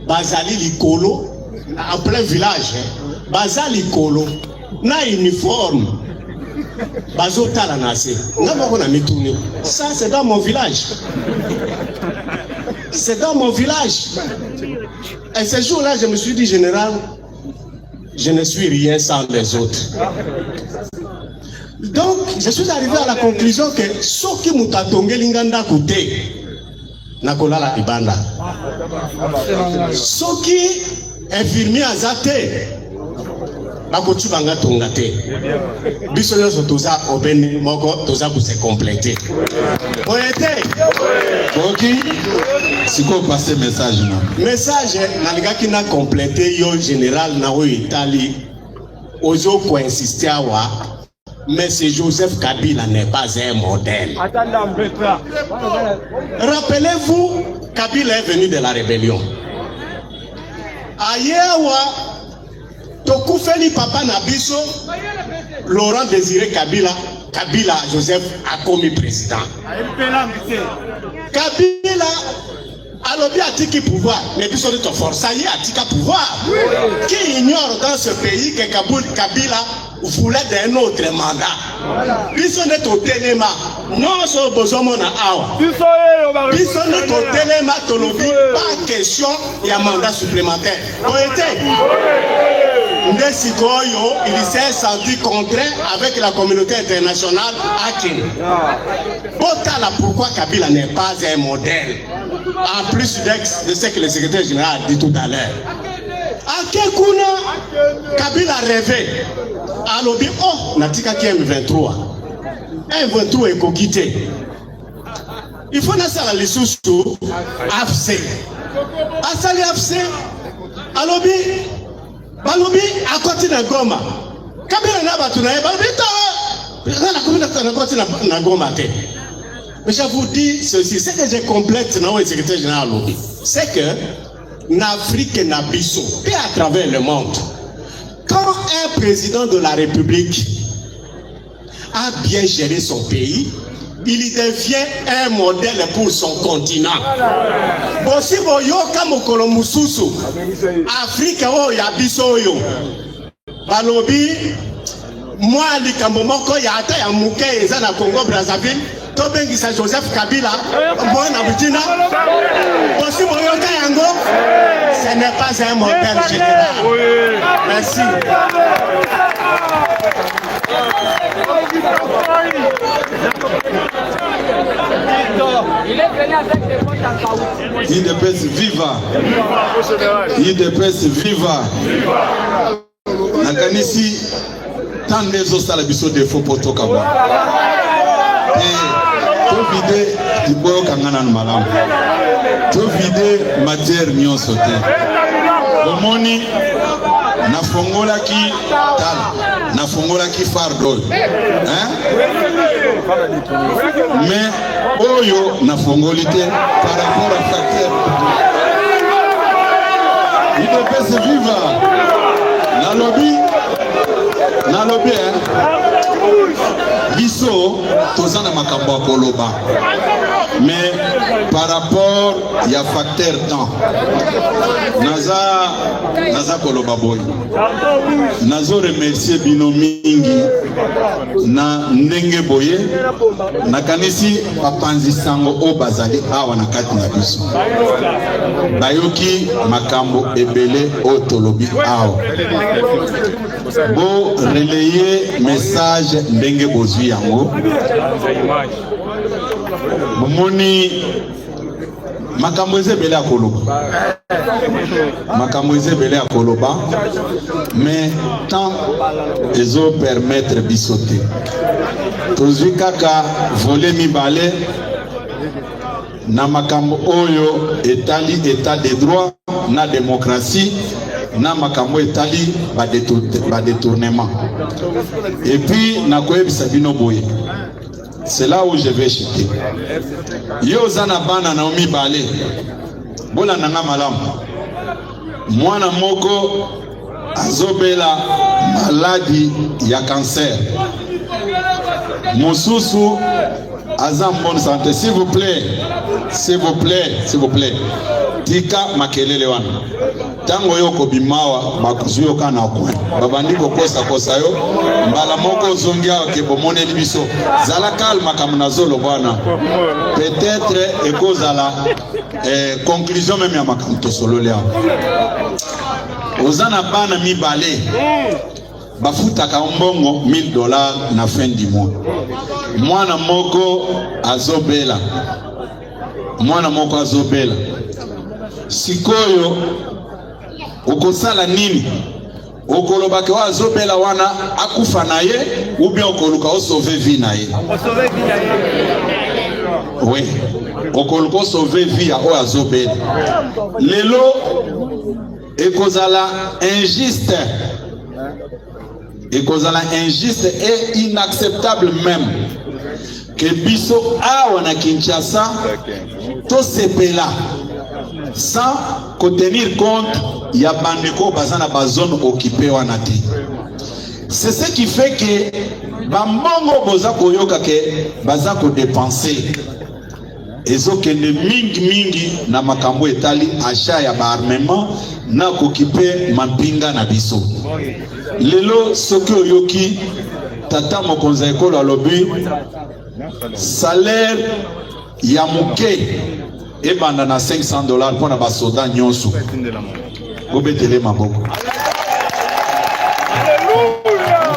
bazali likolo en plein village baza likolo na uniforme bazotala na se. Nga moko na mituni, ça c'est dans mon village, c'est dans mon village. Et ce jour-là, je me suis dit, général, je ne suis rien sans les autres. Donc, je suis arrivé à la conclusion que soki moto atongeli nga ndako te, nakolala libanda. Soki infirmier aza te, bakotuba nga tonga te. Biso nyonso toza obeni moko, toza kose compléter. Boye te? Oki, sikoyo passe message na. Message nalingaki na compléter yo général na oyo etali ozo koinsister awa, mais c'est Joseph Kabila n'est pas un modèle. Rappelez-vous, Kabila est venu de la rébellion. Ayewa tokufeli papa na biso Laurent Désiré Kabila, Kabila Joseph a commis président. Kabila alobi atiki pouvoir, mais biso nde toforça ye atika pouvoir. Qui ignore dans ce pays que Kabila voulait d'un autre mandat? Biso nde totelema nyonso bozomona awa, biso nde totelema tolobi pas question ya mandat supplémentaire. Boye te? Nde sikoyo il s'est senti contraint avec la communauté internationale akende. Botala pourquoi Kabila n'est pas un modèle, en plus de ce que le secrétaire général a dit tout à l'heure. Ake kuna Kabila rêve alobi oh natikaki M23 M23 ekoki te il faut nasala lisusu AFC asali AFC alobi balobi akoti na Goma Kabila na bato na ye balobi ta nga nakomi nakoti na Goma te. Mais je vous dis ceci, ce que je complète na oyo secrétaire général alobi, c'est que na Afrique na biso et à travers le monde, quand un président de la République a bien géré son pays, il devient un modèle pour son continent. Bosi boyoka mokolo mosusu Afrique oyo ya biso oyo balobi mwa likambo moko ya ata ya moke eza na Congo Brazzaville, tobengisa Joseph Kabila mwana butina. Bosi boyoka yango, ce n'est pas un modèle général. Merci. UDPS viva! UDPS viva! Nakanisi ntango nde ezosala biso defo mpo tokabwa te, tovide boyokanga nanu malamu, tovide matière nyonso te. Omoni, nafongolaki tala, nafongolaki farde oyo, hein? Mais oyo nafongoli te par rapport à facteur. UDPS viva! Nalobi, nalobi, hein? Biso toza na makambo ya koloba, mais par rapport ya facteur temps, naza naza koloba boye, nazo remercier bino mingi na ndenge boye. Nakanisi bapanzi sango oyo bazali awa na kati na biso bayoki makambo ebele oyo tolobi awa. Bo relayer message ndenge bozwi yango. Bomoni, makambo eza ebele ya koloba, makambo eza ebele ya koloba, mais temps ezopermettre biso te. Tozwi kaka volet mibale na makambo oyo etali état de droit na démocratie, na makambo etali badétournement. Et puis nakoyebisa bino boye, c'est là où je vais chuter. Yo oza na bana na yo mibale, bolanda nga malamu. Mwana moko azobela maladi ya cancer, mosusu aza en bonne santé. S'il vous plaît, s'il vous plaît, s'il vous plaît, tika makelele wana. Ntango oyo okobima awa, bakozwi yo kaka na coin, babandi kokosakosa yo mbala moko, ozongi awa ke bomoneli biso. Zala calme, makambo nazoloba wana peut-être ekozala conclusion même ya makambo tosololi awa. Oza na bana mibale, bafutaka mbongo 1000 $ na fin du mois. Mwana moko azobela, mwana moko azobela. Sikoyo okosala nini? Okolobaka oyo azobela wana akufa na ye, ou bien okoluka osauve vie na ye? Oui, okoluka osauve vie ya oyo azobela. Lelo ekozala injuste, ekozala injuste et inacceptable même ke biso awa na Kinshasa tosepela sans kotenir compte ya bandeko baza na bazone occupé wana te. C'est ce qui fait que bambongo boza koyoka ke baza kodépenser ezokende mingimingi na makambo etali achat ya baarmement na kokipe mampinga na biso. Lelo soki oyoki tata mokonzi ya ekolo alobi salaire ya moke ebanda na 500 $ mpona basoda nyonso, bobetele maboko.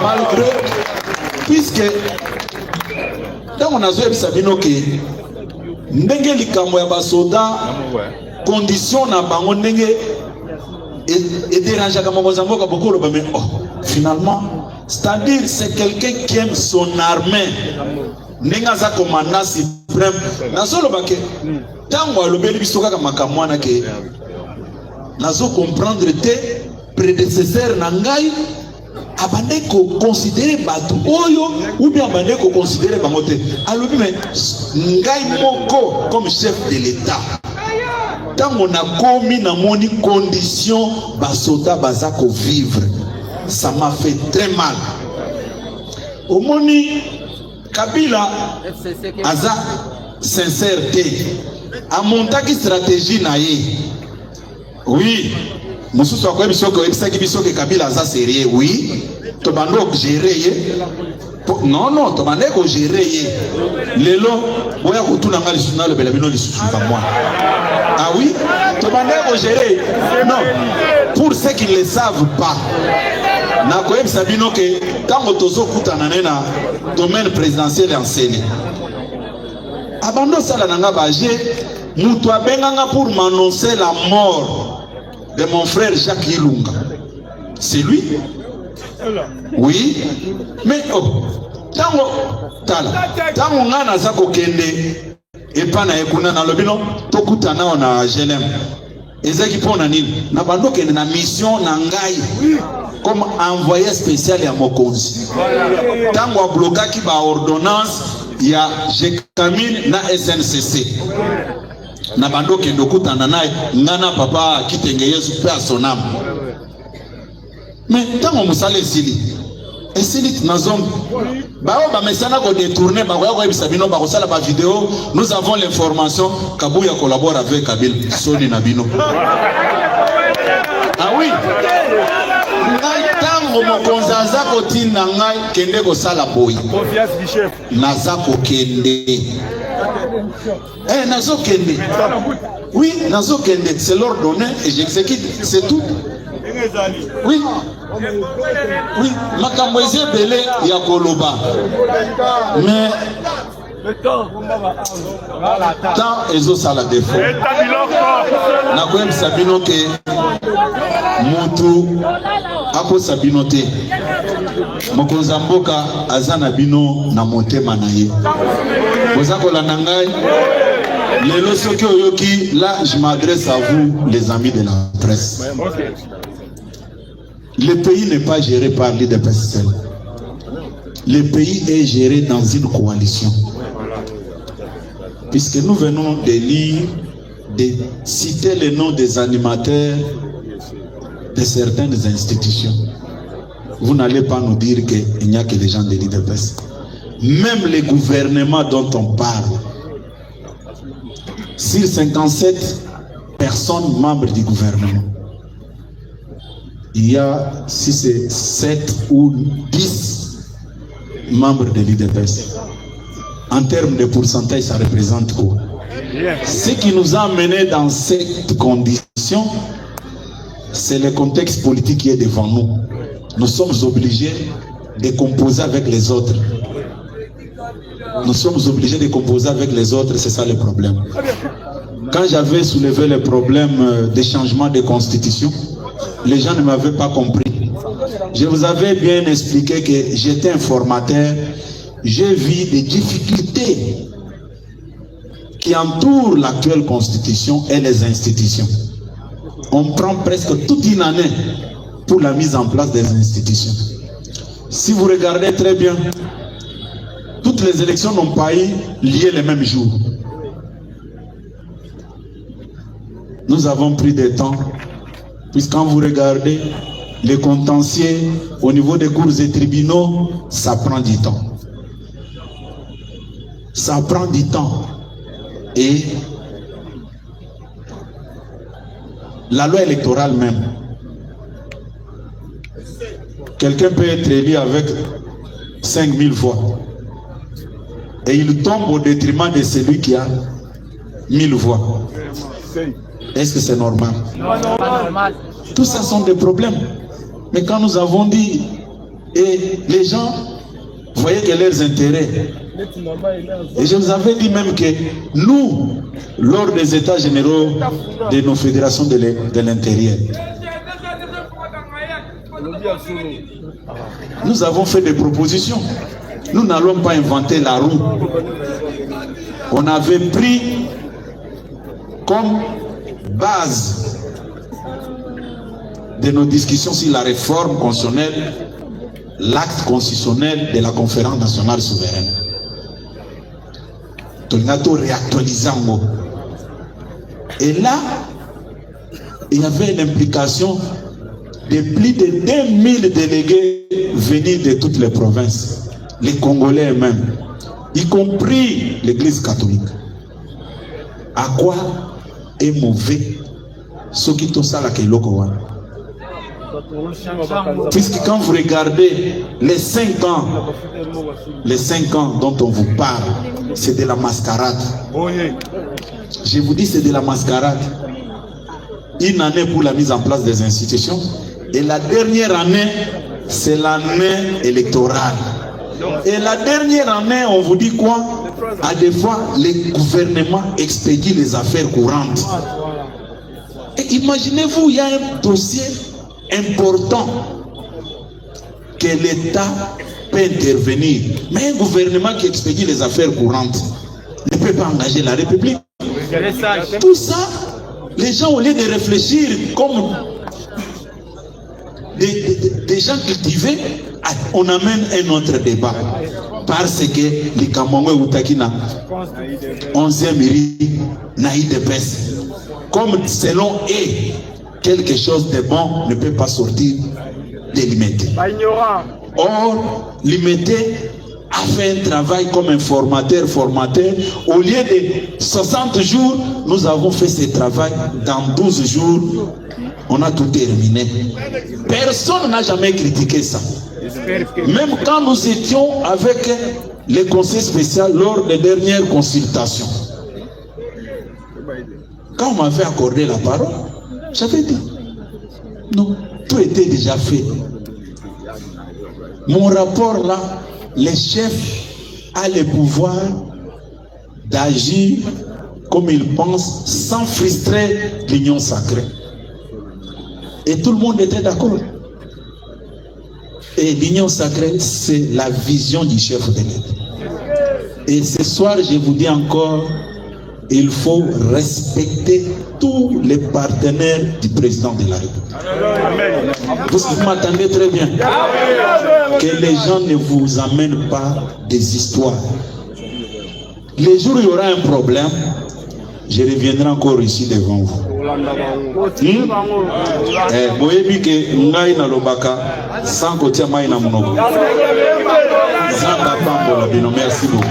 Malgré, puisque ntango nazoyebisa bino ke ndenge likambo ya basoda, condition na bango ndenge. Ederangeaka mokonzi ya mboka, bokoloba mais oh, finalement, c'est-à-dire c'est quelqu'un qui aime son armée. Ndenge aza commandant suprême, nazoloba ke ntango alobeli biso kaka makambo wana ke nazo comprendre te, prédécesseur na ngai abandaki koconsidérer bato oyo ou bien abandaki koconsidérer bango te. Alobi mais ngai moko comme chef de l'État, ntango nakomi, namoni condition basoda baza kovivre, ça m'a fait très mal. Omoni, Kabila aza sincère te, amontaki stratégie na ye. Oui, mosusu akoyebi soki oyebisaki biso ke Kabila aza sérieux. Oui, tobandi ogérer ye. Non, non, tobandaki kogérer ye. Lelo boya kotuna nga lisusu, nalobela bino lisusu kamwa. Ah oui, tobandaki kogérer. Non, pour ceux qui ne le savent pas, nakoyebisa bino ke ntango tozokutana ne na domaine présidentiel ya Nsele, abandi osala na nga baje. Moto abenganga pour m'annoncer la mort de mon frère Jacques Ilunga, c'est lui. Oui, mais oh, ntango tala, ntango ngai naza kokende epa na ye kuna, nalobi no tokutana awa na GLM. Ezalaki mpo na nini? Na bando okende na mission na ngai comme envoyé spécial ya mokonzi, ntango ablokaki baordonnance ya Gécamines na SNCC, na bando okende okutana na ye, nga na papa Kitenge, Yesu mpe asonama. Mais ntango mosala esili, esili na zone, baoyo bamesana kodétourner bakoya koyebisa bino, bakosala bavideo: "Nous avons l'information, Kabuya collabore avec Kabila." Soni na bino. Ah oui, ngai ntango mokonzi aza kotinda ngai kende kosala boye, naza kokende. Eh, nazokende. Oui, nazokende, c'est l'ordre donné et j'exécute, c'est tout. Oui, makambo eza ebele ya koloba, mais temps ezosala défaut. Nakoyebisa bino ke mutu akosa bino te, mokonzi ya mboka aza na bino na motema na ye. Boza kolanda ngai lelo, soki oyoki, là je m'adresse à vous, les amis de la presse. Le pays n'est pas géré par l'UDPS seul. Le pays est géré dans une coalition, puisque nous venons de lire, de citer les noms des animateurs de certaines institutions. Vous n'allez pas nous dire qu'il n'y a que les gens de l'UDPS. Même les gouvernements dont on parle, sur 57 personnes membres du gouvernement, il y a, si c'est 7 ou 10 membres de l'UDPS. En termes de pourcentage, ça représente quoi? Ce qui nous a amené dans cette condition, c'est le contexte politique qui est devant nous. Nous sommes obligés de composer avec les autres. Nous sommes obligés de composer avec les autres, c'est ça le problème. Quand j'avais soulevé le problème des changements de constitution, les gens ne m'avaient pas compris. Je vous avais bien expliqué que j'étais informateur, j'ai vu des difficultés qui entourent l'actuelle constitution et les institutions. On prend presque toute une année pour la mise en place des institutions. Si vous regardez très bien, toutes les élections n'ont pas eu lieu le même jour. Nous avons pris des temps, puisque quand vous regardez les contentieux au niveau des cours et tribunaux, ça prend du temps. Ça prend du temps. Et la loi électorale même, quelqu'un peut être élu avec 5000 voix et il tombe au détriment de celui qui a 1000 voix. Est-ce que c'est normal? Tout ça sont des problèmes. Mais quand nous avons dit, et les gens voyaient que leurs intérêts. Et je vous avais dit même que nous, lors des états généraux de nos fédérations de l'intérieur, Nous avons fait des propositions. Nous n'allons pas inventer la roue. On avait pris comme base de nos discussions sur la réforme constitutionnelle l'acte constitutionnel de la Conférence nationale souveraine. Tolinga réactualiser yango. Et là, il y avait l'implication de plus de 2000 délégués venus de toutes les provinces, les Congolais eux-mêmes, y compris l'Église catholique. À quoi est mauvais ce qui tosalaka eloko wana? Puisque quand vous regardez les 5 ans, les 5 ans dont on vous parle, c'est de la mascarade. Je vous dis, c'est de la mascarade. Une année pour la mise en place des institutions et la dernière année, c'est l'année électorale. Et la dernière année, on vous dit quoi? À des fois, les gouvernements expédient les affaires courantes. Et imaginez-vous, il y a un dossier important que l'État peut intervenir. Mais un gouvernement qui expédie les affaires courantes ne peut pas engager la République. Tout ça, les gens, au lieu de réfléchir comme des gens cultivés, on amène un autre débat. Parce que likambo eutaki na 11e rue na UDPS. Comme selon eux, quelque chose de bon ne peut pas sortir de Limete. Or, Limete a fait un travail comme un formateur, formateur. Au lieu de 60 jours, nous avons fait ce travail dans 12 jours. On a tout terminé. Personne n'a jamais critiqué ça. Même quand nous étions avec le conseil spécial lors des dernières consultations. Quand on m'avait accordé la parole, j'avais dit: non, tout était déjà fait. Mon rapport là, le chef a le pouvoir d'agir comme il pense sans frustrer l'union sacrée. Et tout le monde était d'accord. Et l'union sacrée, c'est la vision du chef de l'État. Et ce soir, je vous dis encore, il faut respecter tous les partenaires du président de la République. Vous m'attendez très bien. Que les gens ne vous amènent pas des histoires. Les jours où il y aura un problème, je reviendrai encore ici devant vous. Eh, boyebi ke ngai nalobaka sans kotia mai na monoko. Nzambe apambola bino. Merci beaucoup.